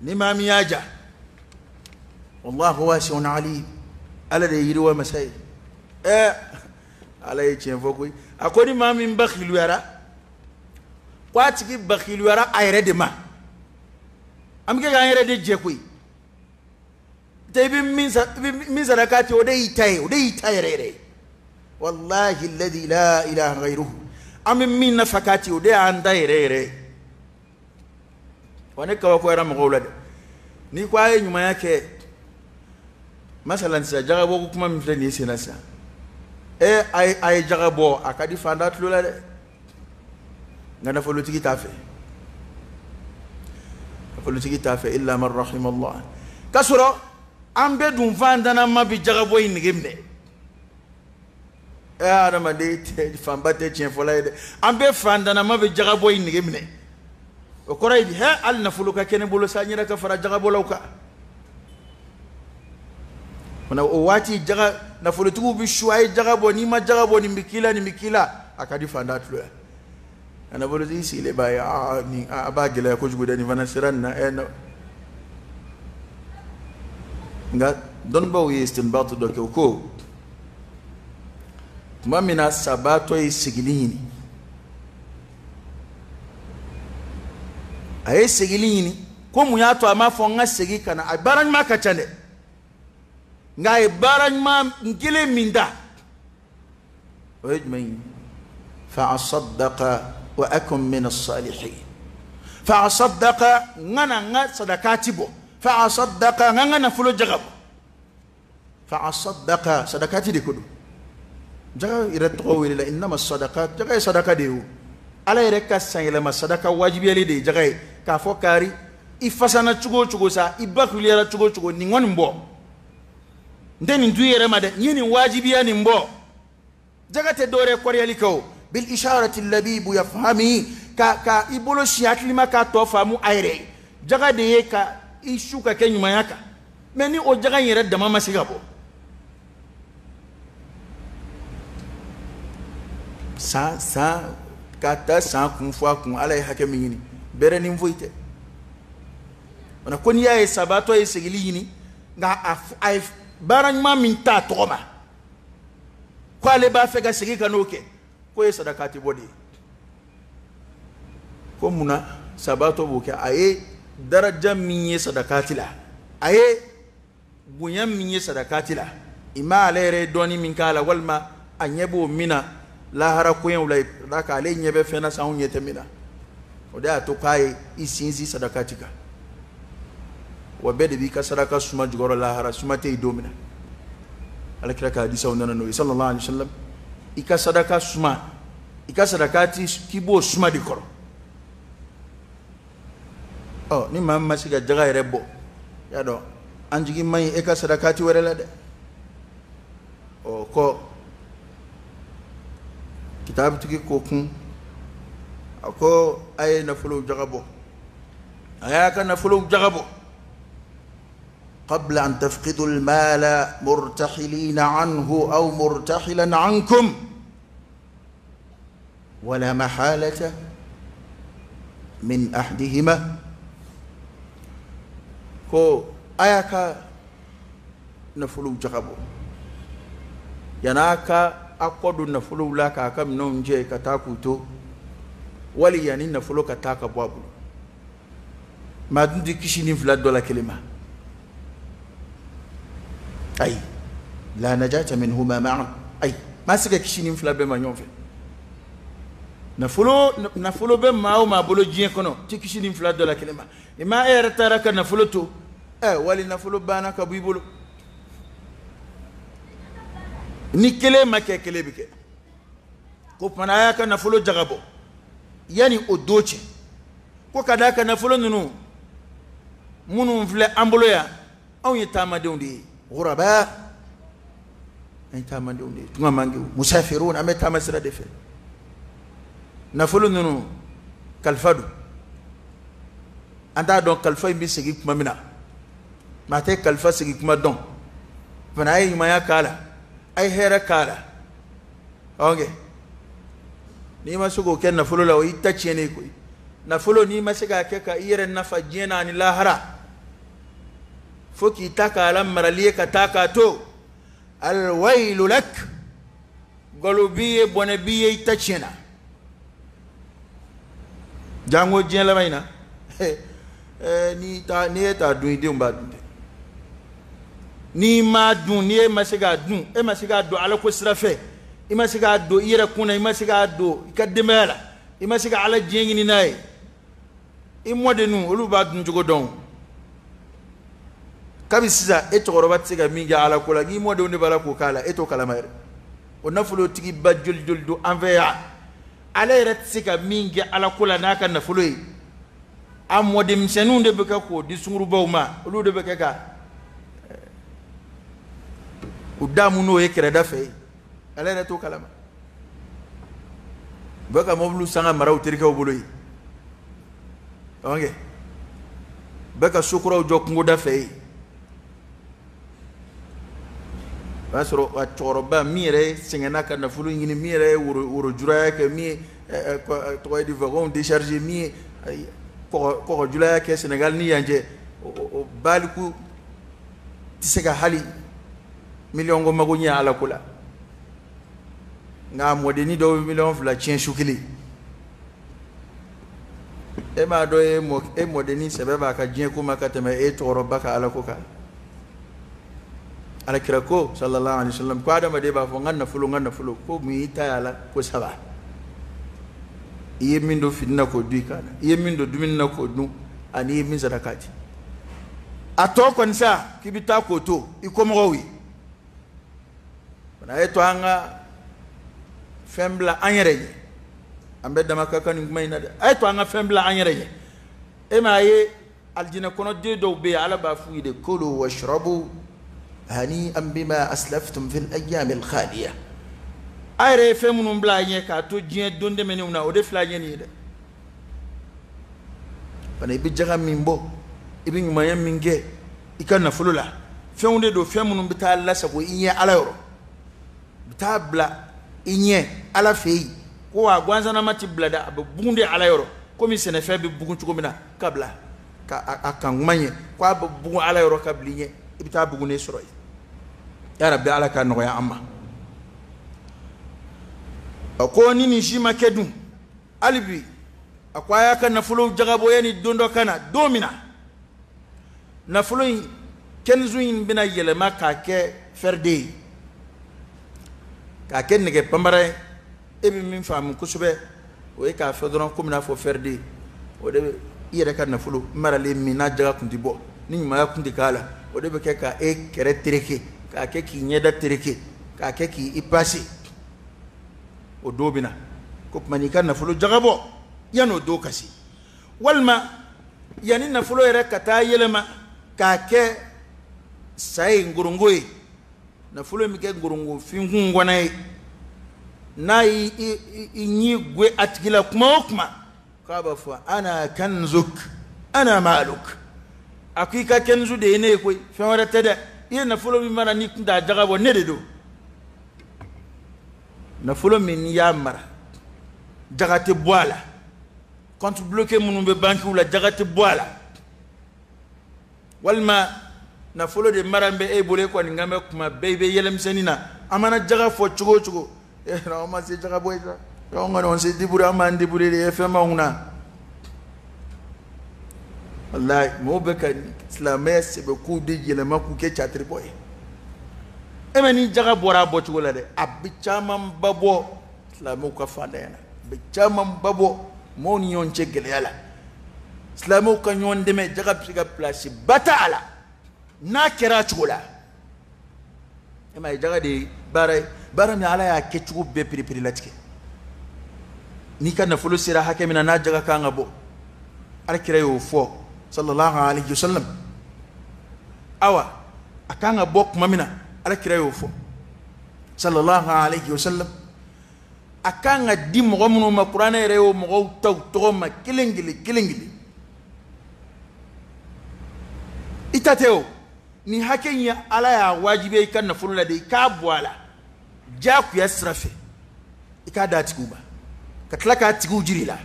ni maa min y'a ja. Wallahu wasi'un alim, Ala de ye yiriwa masa ye. Ala ye tiɲɛ fɔ koyi. A ko ni maa min bakiluyara, ko a tigi bakiluyara a yɛrɛ de ma. An bɛ kɛ k'an yɛrɛ de jɛ koyi. Tɛ i bɛ min saraka ten, o de y'i ta ye, o de y'i ta yɛrɛ yɛrɛ ye. Wallahi alladhi la ilaha ghayruhu, an bɛ min nafa ten, o de y'an ta yɛrɛ yɛrɛ ye. Wa ne kabakoyara mɔgɔw la dɛ. N'i ko a ye ɲumanya kɛ, masalan sisan jagabɔ ko kuma min filɛ nin ye sen na sisan, a ye jaga bɔ, a ka di fantan tulo la dɛ, nka nafolotigi t'a fɛ. Nafolotigi t'a fɛ illa man rahimallah. K'a sɔrɔ an bɛɛ dun fantanama bɛ jagabɔ in nege minɛ. Adamaden fanba tɛ tiɲɛ fɔla ye dɛ. An bɛɛ fantanama bɛ jagabɔ in nege minɛ. O kɔrɔ ye di? Hali nafolo ka kɛ ne bolo sa, n yɛrɛ ka fara jagabɔlaw kan. Fana o waati jaga nafolotigiw bɛ su, a ye jaga bɔ, n'i ma jaga bɔ nin bɛ k'i la, nin bɛ k'i la, a ka di fantan tulo ye. A nafolotigi sigilen b'a ye, aa nin a b'a gɛlɛya kojugu dɛ, nin fana sera nin na. Nka dɔnnibaaw ye istinbat dɔ kɛ, o ko tuma min na sabaatɔ ye sigili ɲini, a ye sigili ɲini, ko mun y'a to a m'a fɔ n ka segin ka na, a baara ɲuman ka ca dɛ. Nka a ye baara ɲuman kelen min ta, o ye jumɛn ye? Fa asaddaqa wa akun min as-salihin. Fa asaddaqa, n ka na n ka sadakati bɔ. Fa asaddaqa, n ka n ka nafolo jaga bɔ. Fa asaddaqa, sadakati de ko don. Jaga yɛrɛ tɔgɔ welela innama sadaka, jaga ye sadaka de ye o. Ala yɛrɛ ka sanyɛlɛma sadaka wajibiyali de ye jaga ye. K'a fɔ kari i fasana cogo o cogo sa, i bakuluyara cogo o cogo, nin kɔni bɔ. N tɛ nin du yɛrɛ ma dɛ, n ye nin wajibiya nin bɔ. Jaga tɛ dɔwɛrɛ kɔrɔyali kɛ o. Bil isharati labibu yafhami, ka i bolo si hakili ma k'a tɔ faamu a yɛrɛ ye. Jaga de ye ka i su ka kɛ ɲumanya kan. Mɛ ni o jaga in yɛrɛ dama ma se ka bɔ, san san ka taa san kun fɔ a kun, Ala ye hakɛ min ɲini, bɛrɛ ni foyi tɛ. O ko n'i y'a ye sabatɔ ye segili ɲini, nka a ye baara ɲuman min t'a tɔgɔ ma, ko ale b'a fɛ ka segin ka n'o kɛ, k'o ye sadakati bɔ de ye. Ko munna sabatɔ b'o kɛ? A ye daraja min ye sadakati la, a ye bonya min ye sadakati la, i ma ale yɛrɛ ye dɔɔni min k'a la, walima a ɲɛ b'o min na lahara koɲɛw la, d'a kan ale ɲɛ bɛ fɛn na sa anw ɲɛ tɛ min na. O de y'a to k'a ye i sinsin sadakati kan. Wa bɛɛ de b'i ka saraka suma jukɔrɔ lahara, suma tɛ yen don min na. Ala kira ka hadisaw nana n'o ye sallallahu alaihi wasallam. I ka sadaka suma, i ka sadakati k'i b'o suma de kɔrɔ. Ɔ ni maa min ma se ka jaga yɛrɛ bɔ, y'a dɔn an jigi man ɲi e ka sadakati wɛrɛ la dɛ. Ɔ kɔ kitabutigi ko kun, a ko a ye nafolow jaga bɔ, a y'a ka nafolow jaga bɔ. Qabla an tafqidu al-mala murtahilina anhu aw murtahilan ankum wala mahalata min ahdihima. Ko a y'a ka nafolow jaga bɔ yan'a ka a kɔ don nafolow la k'a ka minɛnw jɛ ka taa k'u to, wali yanni nafolo ka taa ka bɔ a bolo. Maa dun tɛ kisi nin fila dɔ la kelen ma. Ayi, la najata minhuma ma'an. Ayi, maa se ka kisi nin fila bɛɛ ma ɲɔgɔn fɛ. Nafolo bɛ maa o maa bolo diɲɛ kɔnɔ, tɛ kisi nin fila dɔ la kelen ma. I ma e yɛrɛ taara ka nafolo to, wali nafolo banna ka bɔ i bolo. Ni kelen ma kɛ, kelen bɛ kɛ. Ko fana a y'a ka nafolo jaga bɔ yanni o don cɛ. Ko ka d'a ka nafolo ninnu minnu filɛ an bolo yan, anw ye taamadenw de ye. Ghuraba, an ye taamadenw de ye, tunga mangew, musafirun, an bɛ taama sira de fɛ. Nafolo ninnu kalifa don, an t'a dɔn kalifa in bɛ segin tuma min na. Maa tɛ kalifa segin kuma dɔn. Fana a ye ɲumanya k'a la, a ye hɛrɛ k'a la. Ɔnkɛ n'i ma se k'o kɛ nafolo la, o y'i ta tiɲɛnen ye koyi. Nafolo n'i ma se k'a kɛ ka i yɛrɛ nafa diɲɛ na ani lahara, fo k'i ta k'a la marali ye ka taa k'a to, alwailu lak, galo b'i ye, bɔnɛ b'i ye, i ta tiɲɛna. Jango diɲɛ laban in na, n'i ye t'a dun, i denw b'a dun dɛ. N'i m'a dun, n'i ma se k'a dun, e ma se k'a don Ala ko sira fɛ, i ma se k'a don i yɛrɛ kun na, i ma se k'a don i ka denbaya la, i ma se ka Ala diɲɛ ɲini n'a ye, i mɔdenninw olu b'a dun cogo dɔn. Kabi sisan e cɛkɔrɔba tɛ se ka min kɛ Ala ko la, n'i mɔdenw de b'a la k'o k'a la, e t'o kalama yɛrɛ. O nafolotigiba joli joli don an fɛ yan, ale yɛrɛ tɛ se ka min kɛ Ala ko la n'a ka nafolo ye, a mɔdenmisɛnninw de bɛ kɛ k'o di sungurubaw ma, olu de bɛ kɛ ka u da mun n'o ye kɛrɛda fɛ ye, ale yɛrɛ t'o kalama. U bɛ ka mɔbiliw san ka mara u terikɛw bolo ye, ɔnkɛ u bɛ ka sokuraw jɔ kungoda fɛ ye. O y'a sɔrɔ a cɛkɔrɔba min yɛrɛ sɛgɛnna ka nafolo ɲini, min yɛrɛ ye worojuraya kɛ, min ye tɔgɔ ye di wagon décharger, min ye kɔgɔjulaya kɛ Sénégal ni yan cɛ, o baliku tɛ se ka hali miliyɔn ko mago ɲɛ Ala ko la. Nka mɔdenni dɔw bɛ 2 miliyɔn tiɲɛ su kelen. E m'a dɔn e mɔdenni sɛbɛ b'a ka diɲɛ ko ma ka tɛmɛ e cɛkɔrɔba ka Ala ko kan. Alakira ko sallallahu alaihi wasallam ko adamaden b'a fɔ n ka nafolo, n ka nafolo, ko mun y'i ta y'a la? Ko saba. I ye min don fini na k'o dun i kan na, i ye min don dumuni na k'o dun, ani i ye min saraka di. A tɔ kɔni sa k'i bɛ taa k'o to i kɔmɔgɔw ye. A ye to an ka fɛn bila an yɛrɛ ye, an bɛɛ dama ka kan nin kuma in na dɛ. A ye to an ka fɛn bila an yɛrɛ ye. E m'a ye alijinɛ kɔnɔden dɔw bɛ yen, Ala b'a f'u ye de kulu washrabu hani'an bima aslaftum fil ayyamil khaliya. A yɛrɛ ye fɛn minnu bila a ɲɛ k'a to diɲɛ don tɛmɛnenw na, o de filɛ a ɲɛ nin ye dɛ. Fana i bɛ jaga min bɔ, i bɛ ɲumanya min kɛ i ka nafolo la, fɛnw de don, fɛn minnu bɛ taa lasago i ɲɛ Ala yɔrɔ, bɛ taa bila i ɲɛ Ala fɛ yen. Ko a gansanama ti bila dɛ, a bɛ bugun de Ala yɔrɔ, komi sɛnɛfɛn bɛ bugun cogo min na ka bila ka a kan kuma ɲɛ, ko a bɛ bugun Ala yɔrɔ ka bila i ɲɛ, i bɛ taa bugunnen sɔrɔ yen. Ya Rabbi, Ala ka nɔgɔya an ma. A ko ni nin si ma kɛ dun, hali bi a ko a y'a ka nafolo jagabɔ yanni don dɔ ka na, don min na nafolo in kɛnzu in bɛna yɛlɛma k'a kɛ fɛrɛde ye, k'a kɛ nɛgɛ panbara ye. E bɛ min faamu kosɛbɛ, o ye k'a fɔ dɔrɔn komi n'a fɔ fɛrɛde, o de bɛ i yɛrɛ ka nafolo maralen min n'a jaga kun tɛ bɔ, ni ɲumanya kun tɛ k'a la, o de bɛ kɛ ka e kɛrɛ tereke, k'a kɛ k'i ɲɛda tereke, k'a kɛ k'i pase. O don bɛ na ko tuma n'i ka nafolo jagabɔ yan'o don ka se, walima yanni nafolo yɛrɛ ka taa yɛlɛma k'a kɛ sa ye, nkorongo ye, nafolo in bɛ kɛ nkorongo finkun kɔnɔ ye, n'a y'i ɲi gwe a tigi la kuma o kuma, k'a b'a fɔ ana kanzuk ana maluk. A ko i ka kɛnzu de ye ne ye koyi, fɛn wɛrɛ tɛ dɛ. I ye nafolo min mara n'i kun t'a jaga bɔ, ne de don. Nafolo min n'i y'a mara, jaga tɛ bɔ a la, compte bloqué minnu bɛ bankiw la, jaga tɛ bɔ a la, walima nafolo de mara bɛ e bolo, e kɔni kan bɛ kuma bɛɛ i bɛ yɛlɛmisɛnnin na. An mana jaga fɔ cogo o cogo, an ma se jaga bɔ ye sa, anw kɔni on se débrouille, an b'an débrouiller de ye fɛn b'anw kunna. Walayi, mɔgɔw bɛ ka silamɛya sɛbɛkow de yɛlɛma k'u kɛ catiri bɔ ye. E mɛ ni jaga bɔra a bɔcogo la dɛ, a bɛ camanba bɔ silamɛw ka fantanya la, a bɛ camanba bɔ mɔgɔw ni ɲɔgɔn cɛ gɛlɛya la. Silamɛw ka ɲɔgɔn dɛmɛ, jaga bɛ se ka place ba ta a la n'a kɛra a cogo la. E m'a ye jaga de ye baara ye, baara min Ala y'a kɛcogo bɛɛ perepere latigɛ. N'i ka nafolo sera hakɛ min na, n'a jaga kan ka bɔ, Ala kira y'o fɔ sallallahu alaihi wasallam. Awa a kan ka bɔ tuma min na, Ala kira y'o fɔ sallallahu alaihi wasallam. A kan ka di mɔgɔ minnu ma, kuranɛ yɛrɛ y'o mɔgɔw ta u tɔgɔ ma kelen kelen kelen kelen. I ta tɛ o, nin hakɛ in ye Ala y'a wajibiya i ka nafolo la de, i k'a bɔ a la diyagoya sira fɛ, i k'a d'a tigiw ma, ka tila k'a tigiw jiri la.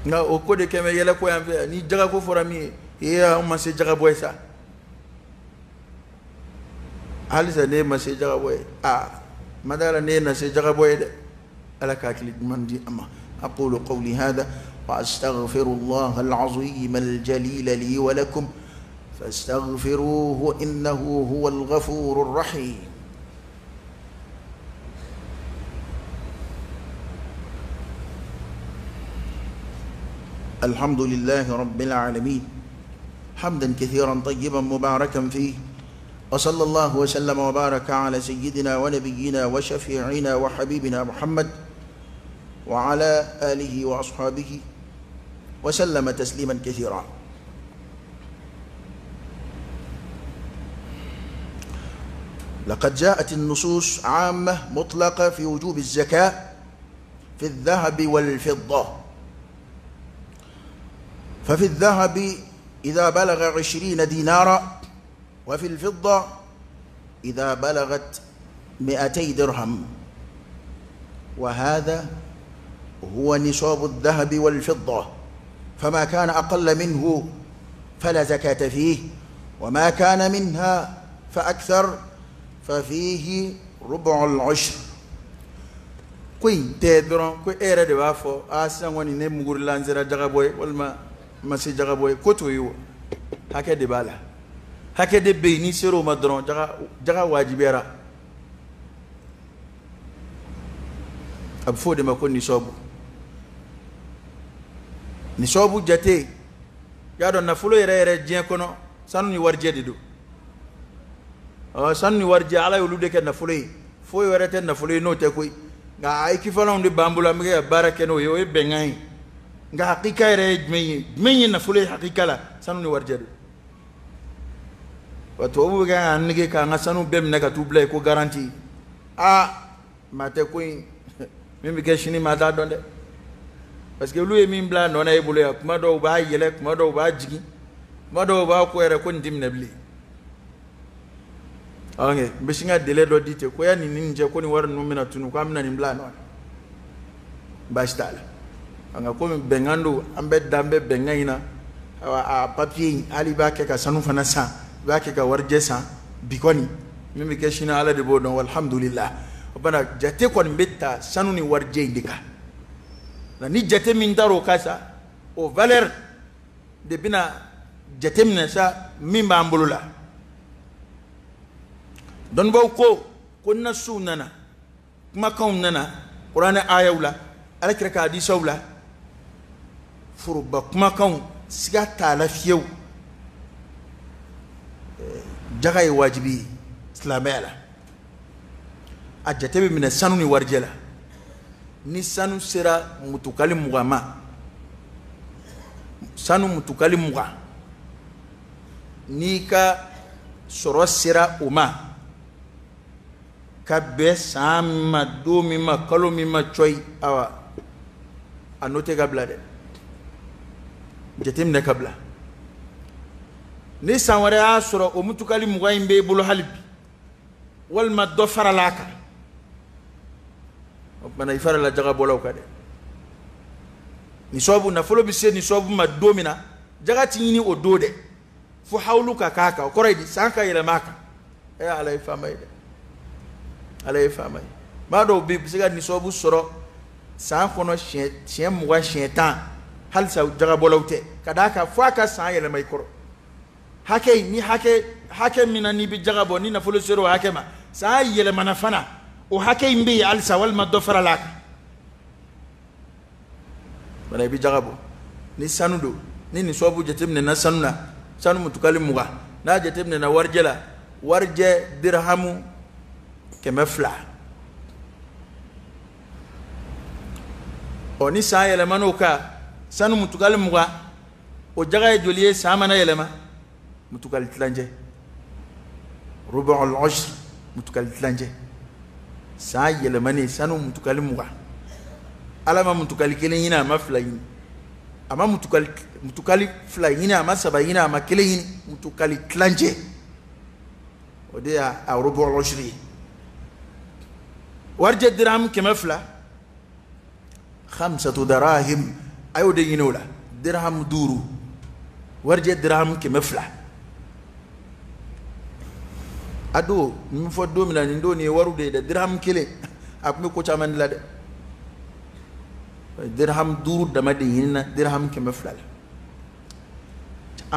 Nka o ko de kɛmɛ yɛlɛ ko yan fɛ, ni jagako fɔra min ye, ee anw ma se jagabɔ ye sa. Halisa ne ma se jagabɔ ye, aa ma da la ne na se jagabɔ ye dɛ. Ala ka hakili ɲuman di a ma. Aqulu qawli hadha wa astaghfirullaha al-azim al-jalil li wa lakum fastaghfiruhu innahu huwal ghafurur rahim. الحمد لله رب العالمين حمدا كثيرا طيبا مباركا فيه، وصلى الله وسلم وبارك على سيدنا ونبينا وشفيعنا وحبيبنا محمد وعلى آله وأصحابه وسلم تسليما كثيرا. لقد جاءت النصوص عامة مطلقة في وجوب الزكاة في الذهب والفضة. ففي الذهب إذا بلغ 20 دينارا، وفي الفضة إذا بلغت 200 درهم، وهذا هو نصاب الذهب والفضة، فما كان أقل منه فلا زكاة فيه، وما كان منها فأكثر ففيه ربع العشر. Ko in tɛ dɔrɔn ko e yɛrɛ de b'a fɔ a sisan kɔni ne mugurila n sera jagabɔ ye walima n ma se jagabɔ ye, ko t'o ye o. Hakɛ de b'a la, hakɛ de bɛ yen, n'i sera o ma dɔrɔn jaga wajibiyara. A bɛ fɔ o de ma ko nisɔbu. Nisɔbu jate, y'a dɔn nafolo yɛrɛ yɛrɛ diɲɛ kɔnɔ sanu ni warijɛ de don. Ɔ, sanu ni warijɛ, Ala y'olu de kɛ nafolo ye, foyi wɛrɛ tɛ nafolo ye n'o tɛ koyi. Nka a équivalent de b'an bolo, an bɛ kɛ ka baara kɛ n'o ye, o ye bɛnkan ye. Nka hakika yɛrɛ ye jumɛn ye? Jumɛn ye nafolo ye hakika la? Sanu ni warijɛ don. Wa tubabu bɛ kɛ k'an nege k'an ka sanu bɛɛ minɛ ka t'u bila yen ko garantie. Aa, maa tɛ ko in min bɛ kɛ sini, maa t'a dɔn dɛ, parce que olu ye min bila a nɔ na e bolo yan, kuma dɔw u b'a yɛlɛ, kuma dɔw u b'a jigin, kuma dɔw u b'a ko yɛrɛ ko nin tɛ minɛ bilen. Ok, n bɛ sin ka délai dɔ di ten ko yanni nin cɛ ko nin wari ninnu bɛna tunu, ko an bɛna nin bila a nɔ na, baasi t'a la. Nka komi bɛnkan don, an bɛ dan bɛ bɛnkan in na. Ayiwa, a papier in, hali i b'a kɛ ka sanu fana san, i b'a kɛ ka warijɛ san, bi kɔni min bɛ kɛ sini, Ala de b'o dɔn. Alhamdulillah. O bana jate kɔni bɛ ta sanu ni warijɛ in de kan. Nka ni jate min taara o kan sa, o valeur de bɛna jate minɛ sa min b'an bolo la. Dɔnnibaw ko nasuw nana, kumakanw nana kuranɛ ayaw la, Alakira ka hadisaw la, foroba kumakanw, siga t'a la fiyewu, jaga ye wajibi ye silamɛya la. A jate bɛ minɛ sanu ni warijɛ la. Ni sanu sera mutukali 20 ma, sanu mutukali 20, n'i ka sɔrɔ sera o ma ka bɛn san min ma, don min ma, kalo min ma, cɔyi, awa, a note ka bila dɛ, jateminɛ ka bila. Ni san wɛrɛ y'a sɔrɔ o mutukali 20 in b'e bolo hali bi, walima dɔ farala a kan, o tuma na i farala jagabɔlaw kan dɛ. Nisɔbu nafolo bɛ se nisɔbu ma don min na, jaga ti ɲini o don dɛ, fo hawulu ka k'a kan. O kɔrɔ ye di? San ka yɛlɛma a kan. Ɛ, Ala ye faama ye dɛ, Ala ye faama ye. Maa dɔw bɛ yen, u bɛ se ka nisɔbu sɔrɔ san kɔnɔ siɲɛ 20, siɲɛ 10, halisa jagabɔlaw tɛ, ka d'a kan fo a ka san yɛlɛma i kɔrɔ. Hakɛ in ni hakɛ min na n'i bɛ jaga bɔ, ni nafolo sera o hakɛ ma, san yɛlɛmana fana, o hakɛ in bɛ yen halisa, walima dɔ farala a kan, wala i bɛ jaga bɔ. Ni sanu don, ni nisɔbu jateminɛna sanu na, sanu mutukali 20, n'a jateminɛna warijɛ la, warijɛ dirahamu 200. Ɔ, ni san yɛlɛman'o kan, sanu mutukali 20, o jaga ye joli ye? San mana yɛlɛma, mutukali tilancɛ, rubu'ul ushr, mutukali tilancɛ, san yɛlɛmani sanu mutukali 20. Ala ma mutukali kelen ɲini, a ma fila ɲini, a ma mutukali fila ɲini, a ma saba ɲini, a ma kelen ɲini, mutukali tilancɛ, o de y'a rubu'ul ushr ye. Warijɛ dirham 200, khamsatu darahim, a y'o de ɲini o la, dirham 5, warijɛ dirham 200. A don n bɛ fɔ don min na, nin don nin ye wariw de ye dɛ. Dirham kelen a tun bɛ ko caman dilan dɛ. Dirham 5 dama de ɲinina dirham 200 la.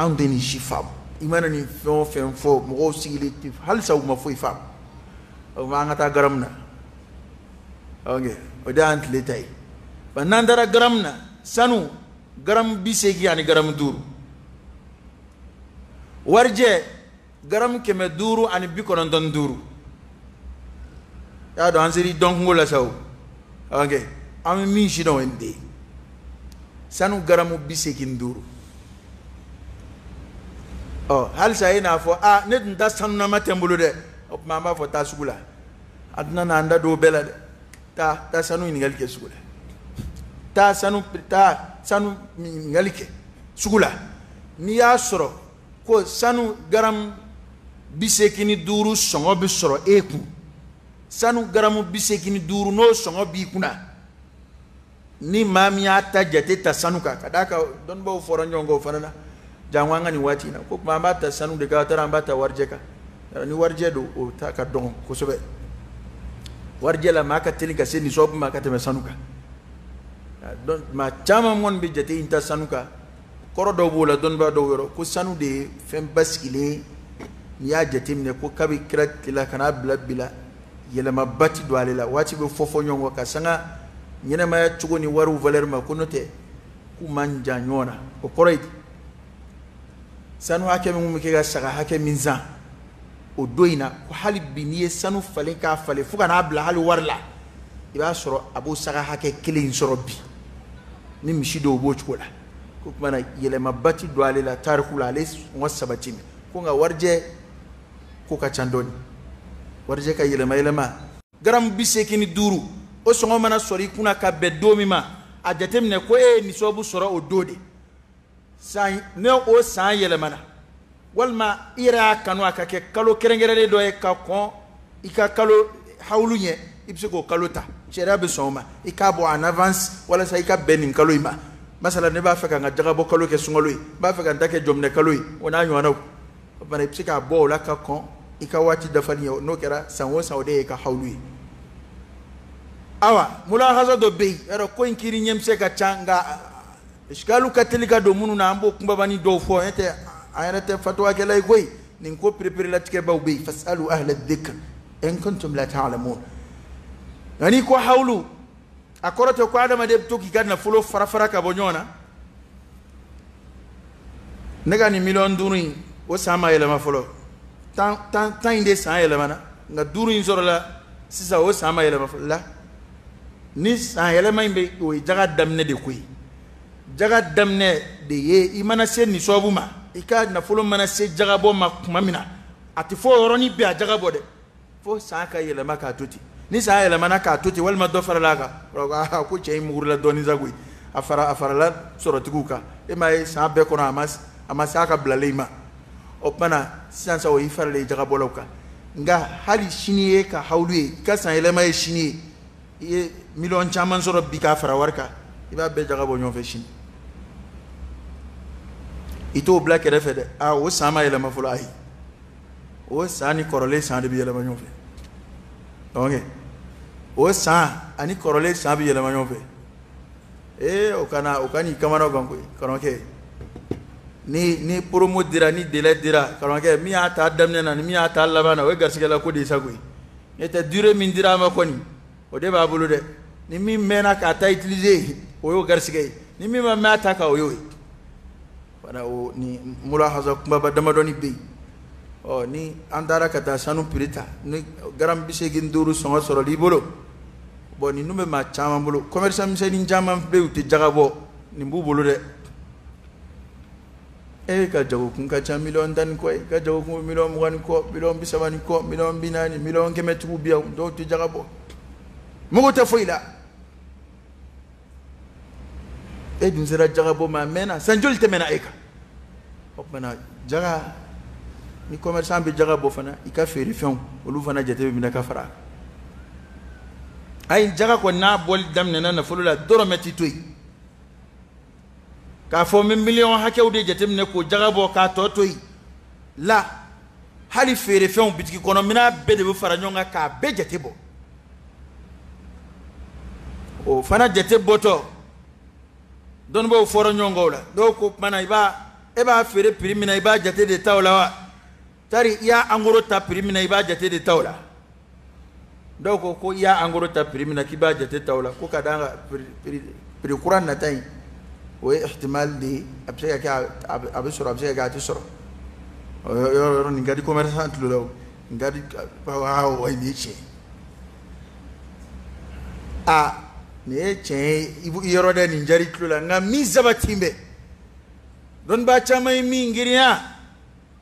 Anw tɛ nin si faamu. I mana nin fɛn o fɛn fɔ, mɔgɔw sigilen tɛ halisa, u ma foyi faamu. O ma an ka taa garamu na. Ok, o de y'an tile ta ye. Ba n'an taara garamu na, sanu garamu 80 ani garamu 5, warijɛ garamu 595. I y'a dɔn an sera dɔnkungo la sa o. Ok, an bɛ min si dɔn, o ye nin de ye: sanu garamu 85. Ɔ, halisa e n'a fɔ a ne tun ta sanunama tɛ n bolo dɛ. O tuma an b'a fɔ taa sugu la, a tɛna n'an da don o bɛɛ la dɛ. Taa sanu ɲininkali kɛ sugu la, taa sanu ɲininkali kɛ sugu la. N'i y'a sɔrɔ ko sanu garamu 85 sɔngɔ bɛ sɔrɔ e kun, sanu garamu 85 n'o sɔngɔ b'i kunna, ni maa min y'a ta jate ta sanu kan, ka d'a kan dɔnnibaw fɔra ɲɔgɔn kɔ o fana na, jango an ka nin waati in na, ko tuma an b'a ta sanu de kan, taara an b'a ta warijɛ kan. Ni warijɛ don, o ta ka dɔgɔn kosɛbɛ. Warijɛ la, maa ka teli ka se nisɔbu ma ka tɛmɛ sanu kan. Donc maa caman kɔni bɛ jate in ta sanu kan. Kɔrɔ dɔw b'o la dɔnnibaa dɔw yɔrɔ ko sanu de ye fɛn basigilen ye. N'i y'a jateminɛ ko kabi kira tile la ka n'a bila bi la, yɛlɛmaba ti don ale la. Waati bɛ fɔ fɔ ɲɔgɔn kɔ ka sanga ɲɛnɛmaya cogo ni wariw valeur ma, ko n'o tɛ k'u man jan ɲɔgɔn na. O kɔrɔ ye di? Sanu hakɛ min bɛ kɛ ka saga hakɛ min san o don in na, ko hali bi n'i ye sanu falen k'a falen fo ka n'a bila hali wari la, i b'a sɔrɔ a b'o saga hakɛ kelen in sɔrɔ bi. Ni misi dɔw b'o cogo la, ko tuma na yɛlɛmaba ti don ale la tariku la, ale sɔngɔ sabati min ko. Nka warijɛ ko ka ca dɔɔni, warijɛ ka yɛlɛma yɛlɛma. Garamu 85, o sɔngɔ mana sɔrɔ i kunna ka bɛn don min ma, a jateminɛ ko e ye nisɔbu sɔrɔ o don de. San ne o san yɛlɛmana, walima i yɛrɛ y'a kanu a ka kɛ kalo kɛrɛnkɛrɛnnen dɔ ye ka kɔn i ka kalo hawulu ɲɛ, i bɛ se k'o kalo ta, sariya bɛ sɔn o ma. I k'a bɔ en avance walasa i ka bɛn nin kalo in ma. Masala, ne b'a fɛ ka n ka jagabɔ kalo kɛ sunkalo ye, n b'a fɛ ka n ta kɛ jɔminɛ kalo ye, o n'a ɲɔgɔnnaw. O fana, i bɛ se k'a bɔ o la ka kɔn i ka waati dafali ɲɛ. N'o kɛra, san o san, o de ye i ka hawulu ye. Awa, mulahaza dɔ bɛ yen yɔrɔ ko in kiiri ɲɛmisɛn ka ca, nka isikalu ka teli ka don minnu na, an b'o kunbabani dɔw fɔ. N'o tɛ, an yɛrɛ tɛ fatuwakɛla ye koyi. Nin ko pereperelatigɛbaw bɛ yen, fasalu ahla dhikr in kuntum la ta'lamun. Nka n'i ko hawulu, a kɔrɔ tɛ ko adamaden bɛ to k'i ka nafolo fara fara ka bɔ ɲɔgɔn na. Ne ka nin 5 miliyɔn in, o san ma yɛlɛma fɔlɔ. Tan tan tan in de san yɛlɛmana, nka duuru in sɔrɔla sisan, o san ma yɛlɛma fɔlɔ la. Ni san yɛlɛma in bɛ, o ye jaga daminɛ de ko ye. Jaga daminɛ de ye, i mana se nisɔbu ma, i ka nafolo mana se jagabɔ ma tuma min na, a tɛ fɔ o yɔrɔnin bɛɛ a jaga bɔ dɛ, fo san ka yɛlɛma k'a to ten. Ni san yɛlɛmana k'a to ten, walima dɔ farala a kan, ko cɛ in mugurila dɔɔnin sa koyi, a fara a farala sɔrɔtigiw kan. E m'a ye, san bɛɛ kɔnɔ a ma se a ka bilalen ma. O tuma na sisan sa, o y'i faralen jagabɔlaw kan. Nka hali sini ye ka hawulu ye, i ka san yɛlɛma ye sini ye, i ye miliyɔn caman sɔrɔ bi k'a fara wari kan, i b'a bɛɛ jaga bɔ ɲɔgɔn fɛ sini. I t'o bila kɛrɛfɛ dɛ. Aa, o san ma yɛlɛma fɔlɔ. Ayi, o san ni kɔrɔlen san de bɛ yɛlɛma ɲɔgɔn fɛ. Donc o san ani kɔrɔlen san bɛ yɛlɛma ɲɔgɔn fɛ. Ee, o kana o ka n'i kamana gan koyi, karamɔgɔkɛ. Ni promo dira, ni délai dira, karamɔgɔkɛ, min y'a ta daminɛ na ni min y'a ta laban na, o ye garisigɛla ko de ye sa koyi. N'o tɛ, durée min dira a ma kɔni, o de b'a bolo dɛ. Ni min mɛnna k'a ta utiliser, o y'o garisigɛ ye. Ni min ma mɛn a ta kan, o y'o ye. Wala o ni mulahaza kunbaba damadɔni bɛ yen. Ɔ, ni an taara ka taa sanu prix ta, ni garam 85 sɔngɔ sɔrɔli i bolo, bon, ninnu bɛ maa caman bolo. Commerçant misɛnnin caman bɛ yen, u tɛ jaga bɔ, nin b'u bolo dɛ. E ka jagokun ka ca 10 miliyɔn ni kɔ ye, i ka jagokun 20 miliyɔn ni kɔ, 30 miliyɔn ni kɔ, 40 miliyɔn, 100 miliyɔn tigiw bɛ yan, dɔw tɛ jaga bɔ, mago tɛ foyi la. E dun sera jagabɔ ma, a mɛnna, san joli tɛmɛna e kan? O tuma na jaga, ni commerçant bɛ jaga bɔ fana, i ka feerefɛnw, olu fana jate bɛ minɛ ka fara a kan. Ayi, jaga kɔni n'a bɔli daminɛna nafolo la, dɔrɔmɛ ti to yen. K'a fɔ n bɛ miliyɔn hakɛw de jateminɛ k'o jaga bɔ k'a tɔ to yen la, hali feerefɛnw, bitigi kɔnɔ minɛn bɛɛ de bɛ fara ɲɔgɔn kan k'a bɛɛ jate bɔ. O fana jate bɔtɔ, dɔnnibaaw fɔra ɲɔgɔn kɔ o la. Dɔw ko kumana i b'a e b'a feere prix min na, i b'a jate de ta o la wa? Tari i y'a en gros ta prix min na, i b'a jate de ta o la. Dɔw ko ko i y'a en gros ta prix min na, k'i b'a jate ta o la, ko ka d'a kan prix kura nata in, o ye ihtimal de ye, a bɛ se ka kɛ a bɛ sɔrɔ, a bɛ se ka kɛ a tɛ sɔrɔ. Yɔrɔ yɔrɔ nin ka di commerçant tulo la, o nin ka di. Aa, o nin ye tiɲɛ ye. Aa, nin ye tiɲɛ ye i yɔrɔ dɛ, nin diyara i tulo la. Nka min sabati bɛ, dɔnnibaa caman ye min girinya,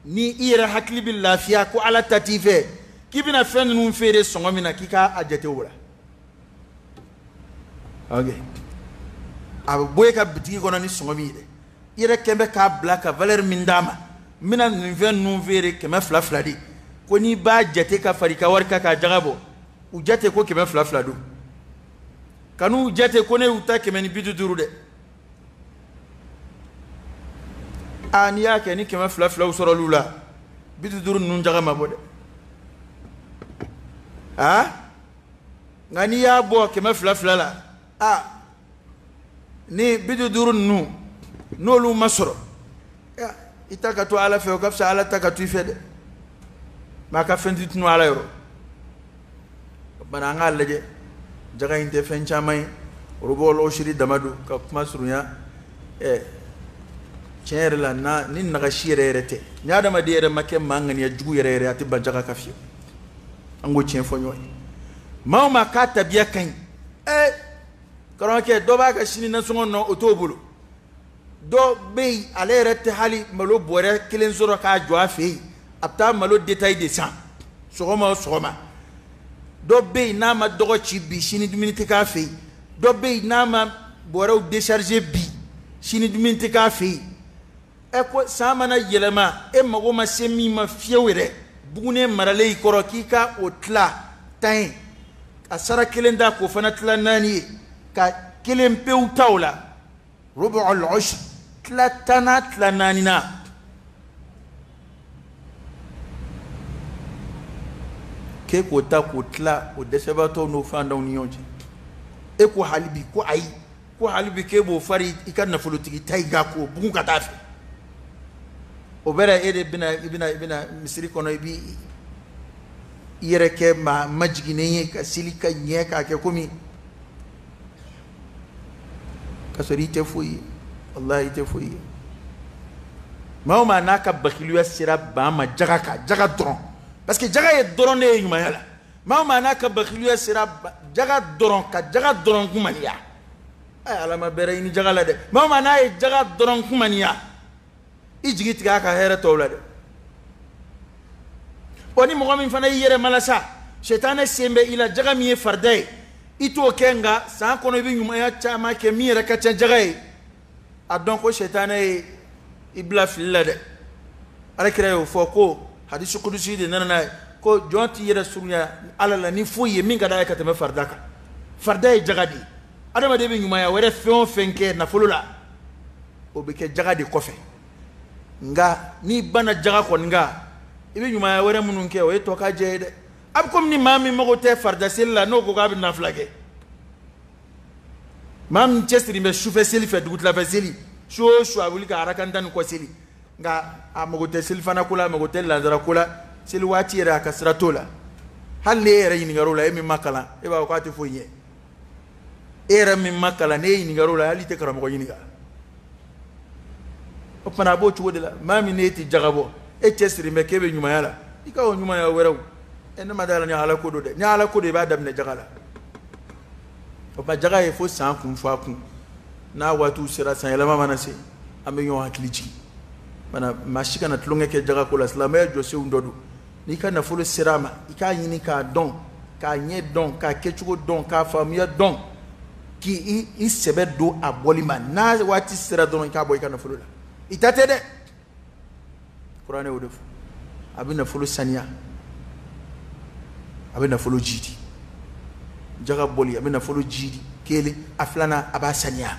ni i yɛrɛ hakili bɛ lafiya ko Ala ta t'i fɛ, k'i bɛna fɛn ninnu feere sɔngɔ min na, k'i k'a jate o la. Ok, a bɛ bɔ e ka bitigi kɔnɔ ni sɔngɔ min ye dɛ, i yɛrɛ kɛn bɛ k'a bila ka valeur min d'a ma, n bɛna nin fɛn ninnu feere kɛmɛ fila fila de, ko n'i b'a jate ka fara i ka wari kan k'a jaga bɔ, u jate ko kɛmɛ fila fila don, kan'u jate ko ne y'u ta 150 dɛ. Aa, n'i y'a kɛ ni kɛmɛ fila filaw sɔrɔl'u la, 50 ninnu jaga ma bɔ dɛ. Aa, nka n'i y'a bɔ kɛmɛ fila fila la, aa, ni 50 ninnu N'olu ma sɔrɔ, i ta ka to Ala fɛ, o ka fisa Ala ta ka to i fɛ dɛ. Maa ka fɛn ti tunu Ala yɔrɔ. Bana an k'a lajɛ, jaga in tɛ fɛn caman ye, rubul usri dama don. Ka kuma surunya, tiɲɛ yɛrɛ la, na ni nagasi yɛrɛ yɛrɛ tɛ, ni adamaden yɛrɛ ma kɛ maa ŋaniya jugu yɛrɛ yɛrɛ, a tɛ ban jaga ka fiyewu. An k'o tiɲɛ fɔ ɲɔgɔn ye. Maa o maa k'a tabiya ka ɲi, karamɔgɔkɛ, dɔ b'a ka sini nasɔngɔ nɔ, o t'o bolo. Dɔ bɛ yen, ale yɛrɛ tɛ hali malo bɔrɛ kelen sɔrɔ k'a jɔ a fɛ yen, a bɛ taa malo détail de san sɔgɔma o sɔgɔma. Dɔ bɛ yen, n'a ma dɔgɔ ci bi, sini dumuni tɛ k'a fɛ yen. Dɔ bɛ yen, n'a ma bɔrɛw décharger bi, sini dumuni tɛ k'a fɛ yen. Ko san mana yɛlɛma, e mago ma se min ma fiyewu yɛrɛ, bugunen maralen i kɔrɔ, k'i ka o tila 10 ye, ka sara kelen da k'o fana tila 4 ye, ka kelen pewu ta o la, rubu'ul ushr, tila 10 n'a tila 4 na. K'e k'o ta k'o tila o dɛsɛbaatɔw n'o fantanw ni ɲɔgɔn cɛ. E ko hali bi ko ayi, ko hali bi k'e b'o fari i ka nafolotigi ta in kan k'o bugun ka taa fɛ. O bɛɛ la, e de bɛna i bɛna i bɛna misiri kɔnɔ, i b'i i yɛrɛ kɛ maa majiginnen ye, ka seli ka ɲɛ, k'a kɛ komi ka sɔrɔ i tɛ foyi ye. Walahi, i tɛ foyi ye. Maa o maa n'a ka bakiluya sera ban ma jaga kan, jaga dɔrɔn, parce que jaga ye dɔrɔn de ye ɲumanya la. Maa o maa n'a ka bakiluya sera jaga dɔrɔn, ka jaga dɔrɔn kumaniya, Ala ma bɛrɛ ɲini jaga la dɛ. Maa o maa n'a ye jaga dɔrɔn kumaniya, i jigi tigɛ a ka hɛrɛ tɔw la dɛ. Ni mɔgɔ min fana y'i yɛrɛ malasa, sɛtanɛ sen bɛ i la, jaga min ye farida ye, i t'o kɛ, nka san kɔnɔ i bɛ ɲumanya caman kɛ min yɛrɛ ka ca jaga ye, a dɔn ko sɛtanɛ ye i bila fili la dɛ. Ala kira y'o fɔ ko hadisi kudusi de nana n'a ye, ko jɔn t'i yɛrɛ surunya Ala la ni foyi ye min ka d'a ye ka tɛmɛ farida kan. Farida ye jaga de ye. Adamaden bɛ ɲumanya wɛrɛ fɛn o fɛn kɛ nafolo la, o bɛ kɛ jaga de kɔfɛ. Nka n'i banna jaga kɔni kan, i bɛ ɲumanya wɛrɛ minnu kɛ, o ye tɔ ka jɛ ye dɛ. A bɛ komi ni maa min mago tɛ farida seli la, n'o ko k'a bɛ nafila kɛ. Maa min cɛsiri bɛ sufɛ seli fɛ, dugutilafɛ seli, su o su a wuli ka arakan 10 ni kɔ seli, nka a mago tɛ selifana ko la, a mago tɛ lazara ko la, seli waati yɛrɛ a ka sira t'o la. Hali n'e yɛrɛ ɲininkara o la, e min ma kalan, e b'a fɔ k'a tɛ foyi ɲɛ. E yɛrɛ min ma kalan, n'e ɲininkara o la, hali i tɛ karamɔgɔ ɲininka. O tuma a b'o cogo de la. Maa min n'e tɛ jaga bɔ, e cɛsiri bɛ k'e bɛ ɲumanya la, i ka o ɲumanya wɛrɛw, ne ma d'a la ni Ala ko don dɛ. Ni Ala ko don, i b'a daminɛ jaga la. O tuma jaga ye fo san kun fɔ a kun, n'a waatiw sera, san yɛlɛma mana se, an bɛ ɲɔgɔn hakili jigin. Bana maa si kana tulonkɛ kɛ jaga ko la. Silamɛya jɔsenw dɔ don. N'i ka nafolo sera a ma, i k'a ɲini k'a dɔn, k'a ɲɛ dɔn, k'a kɛcogo dɔn, k'a faamuya dɔn, k'i i sɛbɛ don a bɔli ma. N'a waati sera dɔrɔn, i k'a bɔ i ka nafolo la. I ta tɛ dɛ. Kuranɛ y'o de fɔ. A bɛ nafolo saniya, a bɛ nafolo jiidi. Jaga bɔli, a bɛ nafolo jiidi kelen, a filanan, a b'a saniya.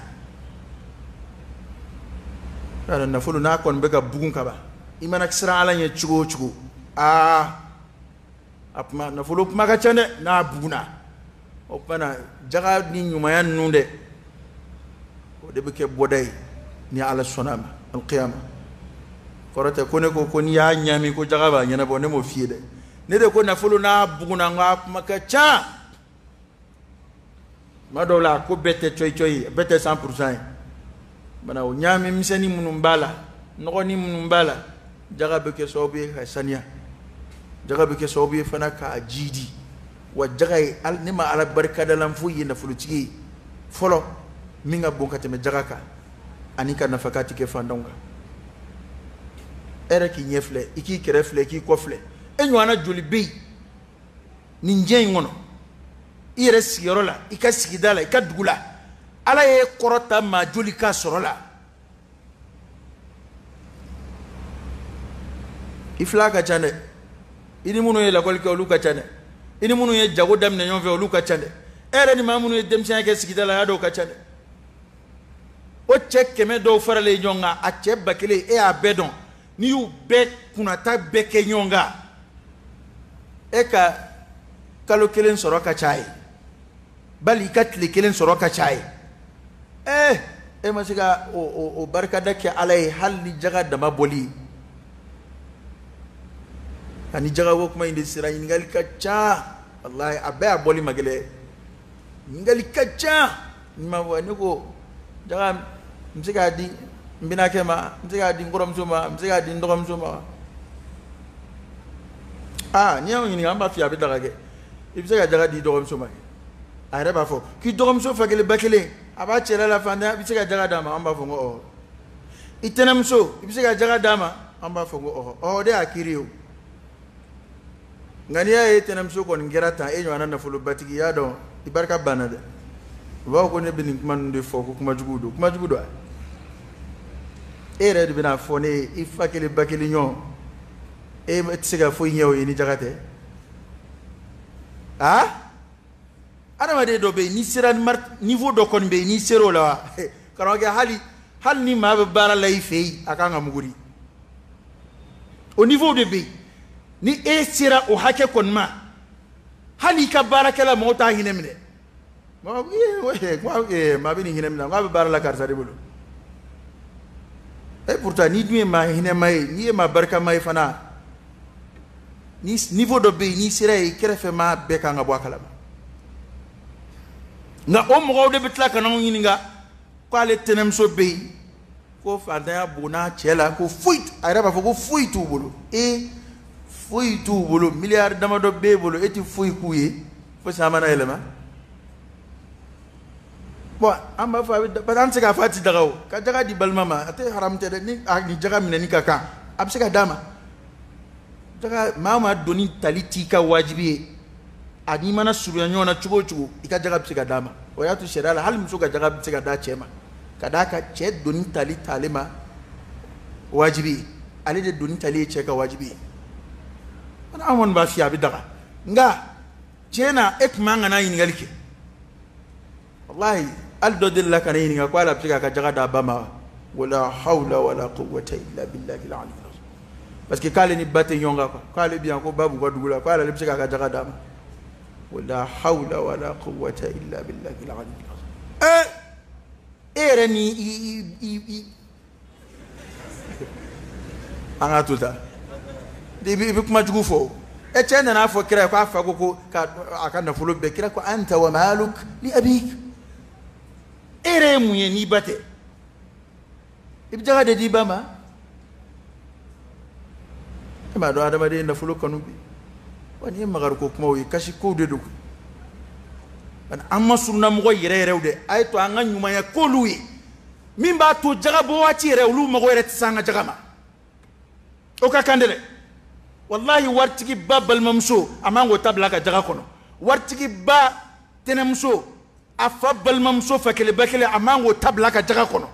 Nafolo n'a kɔni bɛ ka bugun ka ban, i mana siran Ala ɲɛ cogo o cogo, a kuma nafolo kuma ka ca dɛ. N'a bugunna, o tuma na jaga ni ɲumanya ninnu dɛ, o de bɛ kɛ bɔda ye ni Ala sɔnna a ma alqiyama. Kɔrɔ tɛ ko ne ko ko n'i y'a ɲami ko jaga b'a ɲɛnabɔ, ne m'o f'i ye dɛ. Ne de ko nafolo n'a bugunna, n ko a kuma ka ca. Tuma dɔw la, a ko bɛɛ tɛ cɔyi cɔyi, bɛɛ tɛ 100% ye. Bana o ɲami misɛnnin minnu b'a la, nɔgɔnin minnu b'a la, jaga bɛ kɛ sababu ye ka saniya, jaga bɛ kɛ sababu ye fana k'a jiidi. Wa jaga ye, ne ma Ala barikadalan foyi ye nafolotigi ye fɔlɔ min ka bon ka tɛmɛ jaga kan, ani ka nafaka ti kɛ fantanw kan. E yɛrɛ k'i ɲɛ filɛ, i k'i kɛrɛ filɛ, i k'i kɔ filɛ, e ɲɔgɔnna joli bɛ yen nin diɲɛ in kɔnɔ, i yɛrɛ sigiyɔrɔ la, i ka sigida la, i ka dugu la, Ala ye kɔrɔta maa joli ka sɔrɔ la? I fila ka ca dɛ. I ni minnu ye lakɔli kɛ, olu ka ca dɛ. I ni minnu ye jago daminɛ ɲɔgɔn fɛ, olu ka ca dɛ. E yɛrɛ ni maa minnu ye denmisɛnya kɛ sigida la, a y'a dɔw ka ca dɛ. O cɛ 100 dɔw faralen ɲɔgɔn kan, a cɛ 1000, e y'a bɛɛ dɔn. N'i y'u bɛɛ kunnata bɛɛ kɛ ɲɔgɔn kan, e ka kalo kelen sɔrɔ ka ca ye, bali i ka tile kelen sɔrɔ ka ca ye. E E ma se ka o barikada kɛ Ala ye hali ni jaga dama bɔli ye. Ani jagabɔ kuma in de sera, ɲininkali ka ca, walahi a bɛɛ y'a bɔli ma gɛlɛn, ɲininkali ka ca. N ma fɔ ne ko jaga n bɛ se k'a di n bɛnakɛ ma, n bɛ se k'a di n kɔrɔmuso ma, n bɛ se k'a di n dɔgɔmuso ma. Aa, n'i y'anw ɲininka, an b'a f'i ye a bɛ daga kɛ. I bɛ se ka jaga di i dɔgɔmuso ma kɛ. A yɛrɛ b'a fɔ k'i dɔgɔmuso fa kelen ba kelen, a b'a cɛla la fantanya, i bɛ se ka jaga d'a ma? An b'a fɔ ko ɔhɔ. I tɛnɛmuso, i bɛ se ka jaga d'a ma? An b'a fɔ ko ɔhɔ. Ɔhɔ de y'a kiiri ye o. Nka n'i y'a ye tɛnɛmuso kɔni kɛra tan, e ɲɔgɔnna nafolobatigi, i y'a dɔn i barika banna dɛ. U b'a fɔ ko ne bɛ nin kuma ninnu de fɔ ko kuma jugu don, kuma jugu don wa? E yɛrɛ de bɛna fɔ ne ye i fa kelen ba kelen ɲɔgɔn, e tɛ se ka foyi ɲɛ o ye ni jaga tɛ. Aa, adamaden dɔ bɛ yen, n'i sera niveau dɔ kɔni bɛ yen, n'i sera o la wa, karamɔgɔkɛ, hali ni maa bɛ baara la i fɛ yen, a kan ka muguri. O niveau de bɛ yen, ni e sera o hakɛ kɔni ma, hali i ka baarakɛla mɔgɔw t'a hinɛ minɛ. Maa bɛ nin hinɛ minɛ, k'a bɛ baara la karisa de bolo. Et pourtant n'i dun ye maa hinɛma ye, n'i ye maa barikama ye fana, ni niveau dɔ bɛ yen, n'i sera yen, i kɛrɛfɛ maa bɛɛ kan ka bɔ a kalama. Nka o mɔgɔw de bɛ tila ka n'anw ɲininka k'ale tɛnɛmuso bɛ yen, ko fantanya bonna cɛ la, ko foyi, a yɛrɛ b'a fɔ ko foyi t'u bolo. E foyi t'u bolo, miliyari damadɔ b'e bolo, e tɛ foyi k'u ye fo san mana yɛlɛma. Bon, an b'a fɔ a bɛ, parce que an tɛ se k'a fɔ a ti daga o, ka jaga di balima ma, a tɛ haramu tɛ dɛ. Ni a ni jaga minɛni ka kan, a bɛ se ka d'a ma. Jaga maa o maa doni tali t'i ka wajibi ye, a n'i mana surunya ɲɔgɔn na cogo o cogo, i ka jaga bɛ se ka d'a ma. O y'a to sariya la, hali muso ka jaga bɛ se ka d'a cɛ ma, ka d'a kan cɛ doni tali t'ale ma wajibi ye, ale de doni tali ye cɛ ka wajibi ye. An kɔni b'a f'i ye a bɛ daga, nka tiɲɛ na e tun man ka n'a ɲininkali kɛ. Walahi hali dɔ delila ka ne ɲininka ko hali a bɛ se k'a ka jaga d'a ba ma wa? Wala hawla wala quwwata illa billahi al-ali al-azim. Parce que k'ale ni ba tɛ ɲɔgɔn kan quoi, k'ale bɛ yan ko ba b'u ka dugu la, k'ale bɛ se k'a ka jaga d'a ma. Wala hawla wala quwwata illa billahi al-ali al-azim. E yɛrɛ ni i an k'a to tan, i bɛ kuma jugu fɔ. E cɛ nana fɔ kira ye k'a fa ko ko a ka nafolo bɛɛ, kira ko anta wa maluk li abik. E yɛrɛ ye mun ye n'i ba tɛ? I bɛ jaga de di ba ma. E m'a dɔn adamaden nafolo kanu bi wa? Nin ye magariko kumaw ye, kasi kow de don. An ma surunna mɔgɔ yɛrɛ yɛrɛw dɛ, a ye to an ka ɲumanya k'olu ye, min b'a to jaga bɔ waati yɛrɛ olu mago yɛrɛ tɛ se an ka jaga ma. O ka kan dɛ. Walahi waritigi ba balimamuso, a man k'o ta bila a ka jaga kɔnɔ. Waritigi ba tɛnɛmuso, a fa balimamuso fa kelen ba kelen, a man k'o ta bila a ka jaga kɔnɔ.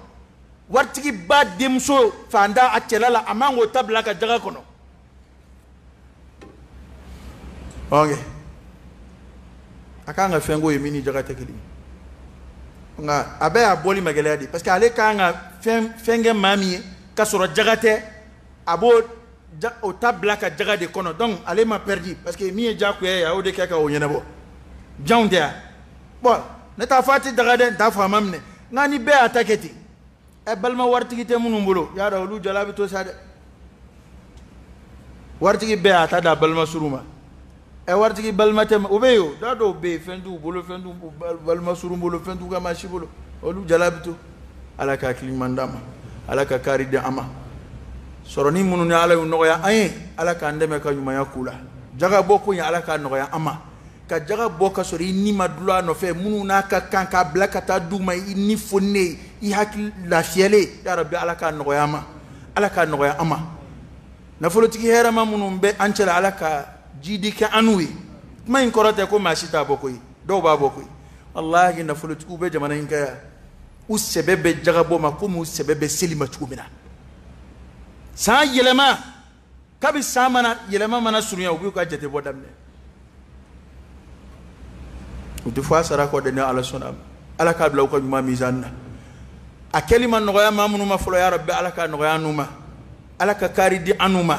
Waritigi ba denmuso fanda a cɛla la, a man k'o ta bila a ka jaga kɔnɔ. Ok, a kan ka fɛn ko ye min ni jaga tɛ kelen ye, nka a bɛɛ y'a bɔli ma gɛlɛya de, parce que ale kan ka fɛn kɛ maa min ye k'a sɔrɔ jaga tɛ, a b'o o ta bila ka jaga de kɔnɔ. Donc ale ma perdu, parce que min ye diyagoya ye, a y'o de kɛ ka o ɲɛnabɔ. Janw tɛ yan. Bon, ne t'a fɔ a tɛ daga dɛ, n t'a fɔ a ma minɛ, nka ni bɛɛ y'a ta kɛ ten, ɛ balima waritigi tɛ minnu bolo, y'a dɔn olu jala bɛ to sa dɛ. Waritigi bɛɛ y'a ta d'a balima surun ma. Ɛ waritigi balima tɛ, o bɛ yen o, da dɔw bɛ yen, fɛn t'u bolo, fɛn t'u balima surun bolo, fɛn t'u ka maa si bolo, olu jala bɛ to. Ala ka hakili ɲuman d'an ma, Ala ka kaari di an ma. Sɔrɔni minnu ni Ala y'u nɔgɔya an ye, Ala k'an dɛmɛ ka ɲumanya k'u la. Jaga bɔ ko in, Ala k'a nɔgɔya an ma. Ka jaga bɔ ka sɔrɔ i ni ma dulon a nɔfɛ, minnu n'a ka kan k'a bila ka taa d'u ma, i ni foninen, i hakili lafiyalen, ya Rabbi Ala k'a nɔgɔya an ma, Ala k'a nɔgɔya an ma. Nafolotigi hɛrɛma minnu bɛ an cɛla, Ala ka jidi kɛ an n'u ye. Kuma in kɔrɔ tɛ ko maa si t'a bɔ koyi, dɔw b'a bɔ koyi. Walahi nafolotigiw bɛ jamana in kan yan, u sɛbɛ bɛ jagabɔ ma komi u sɛbɛ bɛ seli ma cogo min na. San yɛlɛma, kabi san mana yɛlɛma mana surunya, u b'u ka jate bɔ daminɛ. U tɛ fɔ a sara kɔ dɛ, ni Ala sɔnna a ma. Ala k'a bila u ka ɲuman mizan na. A kɛli ma nɔgɔya maa minnu ma fɔlɔ, ya Rabbi Ala k'a nɔgɔya an n'u ma. Ala ka kaari di an n'u ma.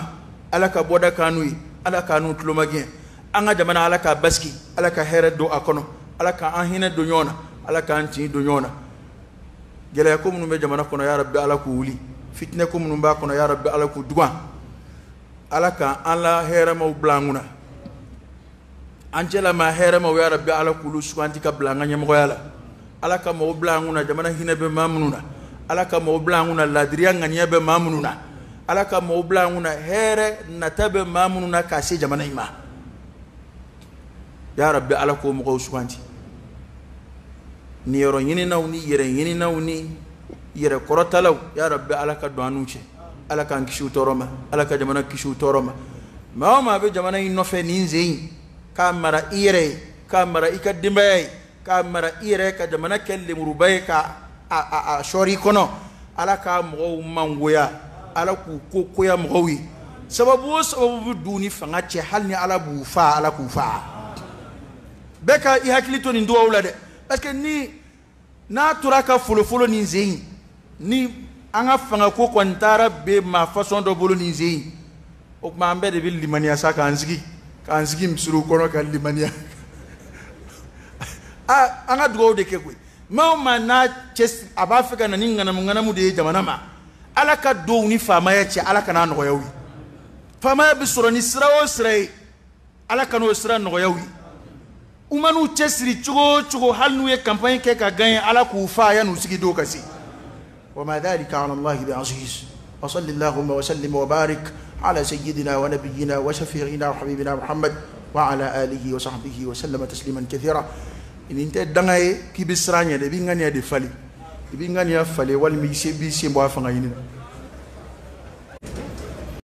Ala ka bɔda k'an n'u ye. Ala k'an n'u tulomagɛn. An ka jamana Ala k'a basigi, Ala ka hɛrɛ don a kɔnɔ, Ala k'an hinɛ don ɲɔgɔn na, Ala k'an tin don ɲɔgɔn na. Gɛlɛya ko minnu bɛ jamana kɔnɔ, ya Rabbi, Ala k'u wuli. Fitinɛ ko minnu b'a kɔnɔ, ya Rabbi, Ala k'u dugan. Ala ka an la hɛrɛmaw bila an kunna, an cɛla maa hɛrɛmaw, ya Rabbi, Ala k'olu suganti ka bila an ka ɲɛmɔgɔya la. Ala ka mɔgɔw bila an kunna, jamana hinɛ bɛ maa minnu na. Ala ka mɔgɔw bila an kunna, ladiriya ŋaniya bɛ maa minnu na. Ala ka mɔgɔw bila an kunna, hɛrɛ nata bɛ maa minnu na k'a se jamana in ma. Ya Rabbi, Ala k'o mɔgɔw suganti. Niyɔrɔ ɲininaw ni yɛrɛ ɲininaw ni yɛrɛ kɔrɔtalaw, ya Rabbi, Ala ka don an n'u cɛ. Ala k'an kisi u tɔɔrɔ ma. Ala ka jamana kisi u tɔɔrɔ ma. Maa o maa bɛ jamana in nɔfɛ nin sen in, k'a mara i yɛrɛ ye, k'a mara i ka denbaya ye, k'a mara i yɛrɛ ka jamana kɛ lemuruba ye, ka a sɔɔri i kɔnɔ, Ala k'a mɔgɔw mangoya. Ala k'u ko koya mɔgɔw ye. Sababu o sababu bɛ du ni fanga cɛ, hali ni Ala b'u fa, Ala k'u fa. Bɛɛ ka i hakili to nin duwawu la dɛ, parce que ni n'a tora ka folofolo nin sen in, ni an ka fanga ko kɔni taara bɛ maa façon dɔ bolo nin sen in, o tuma an bɛɛ de bɛ limaniya sa, k'an sigi misiriw kɔnɔ ka limaniya. Aa, an ka dugawu de kɛ koyi. Maa o maa n'a cɛ a b'a fɛ ka na ni ŋanamu ŋanamu de ye jamana ma, Ala ka dɔw ni faamaya cɛ, Ala kana nɔgɔya u ye. Faamaya bɛ sɔrɔ ni sira o sira ye, Ala ka n'o sira nɔgɔya u ye. U man'u cɛsiri cogo o cogo, hali n'u ye campagne kɛ ka gagner, Ala k'u fa yan'u sigi don ka se. وما ذلك على الله بعزيز. وصل اللهم وسلم وبارك على سيدنا ونبينا وشفيعنا وحبيبنا محمد وعلى آله وصحبه وسلم تسليما كثيرا. Nin tɛ danga ye k'i bɛ siran ɲɛ dɛ, i b'i ŋaniya de falen, i b'i ŋaniya falen, walima i se b'i sen bɔ a fanga ɲini na.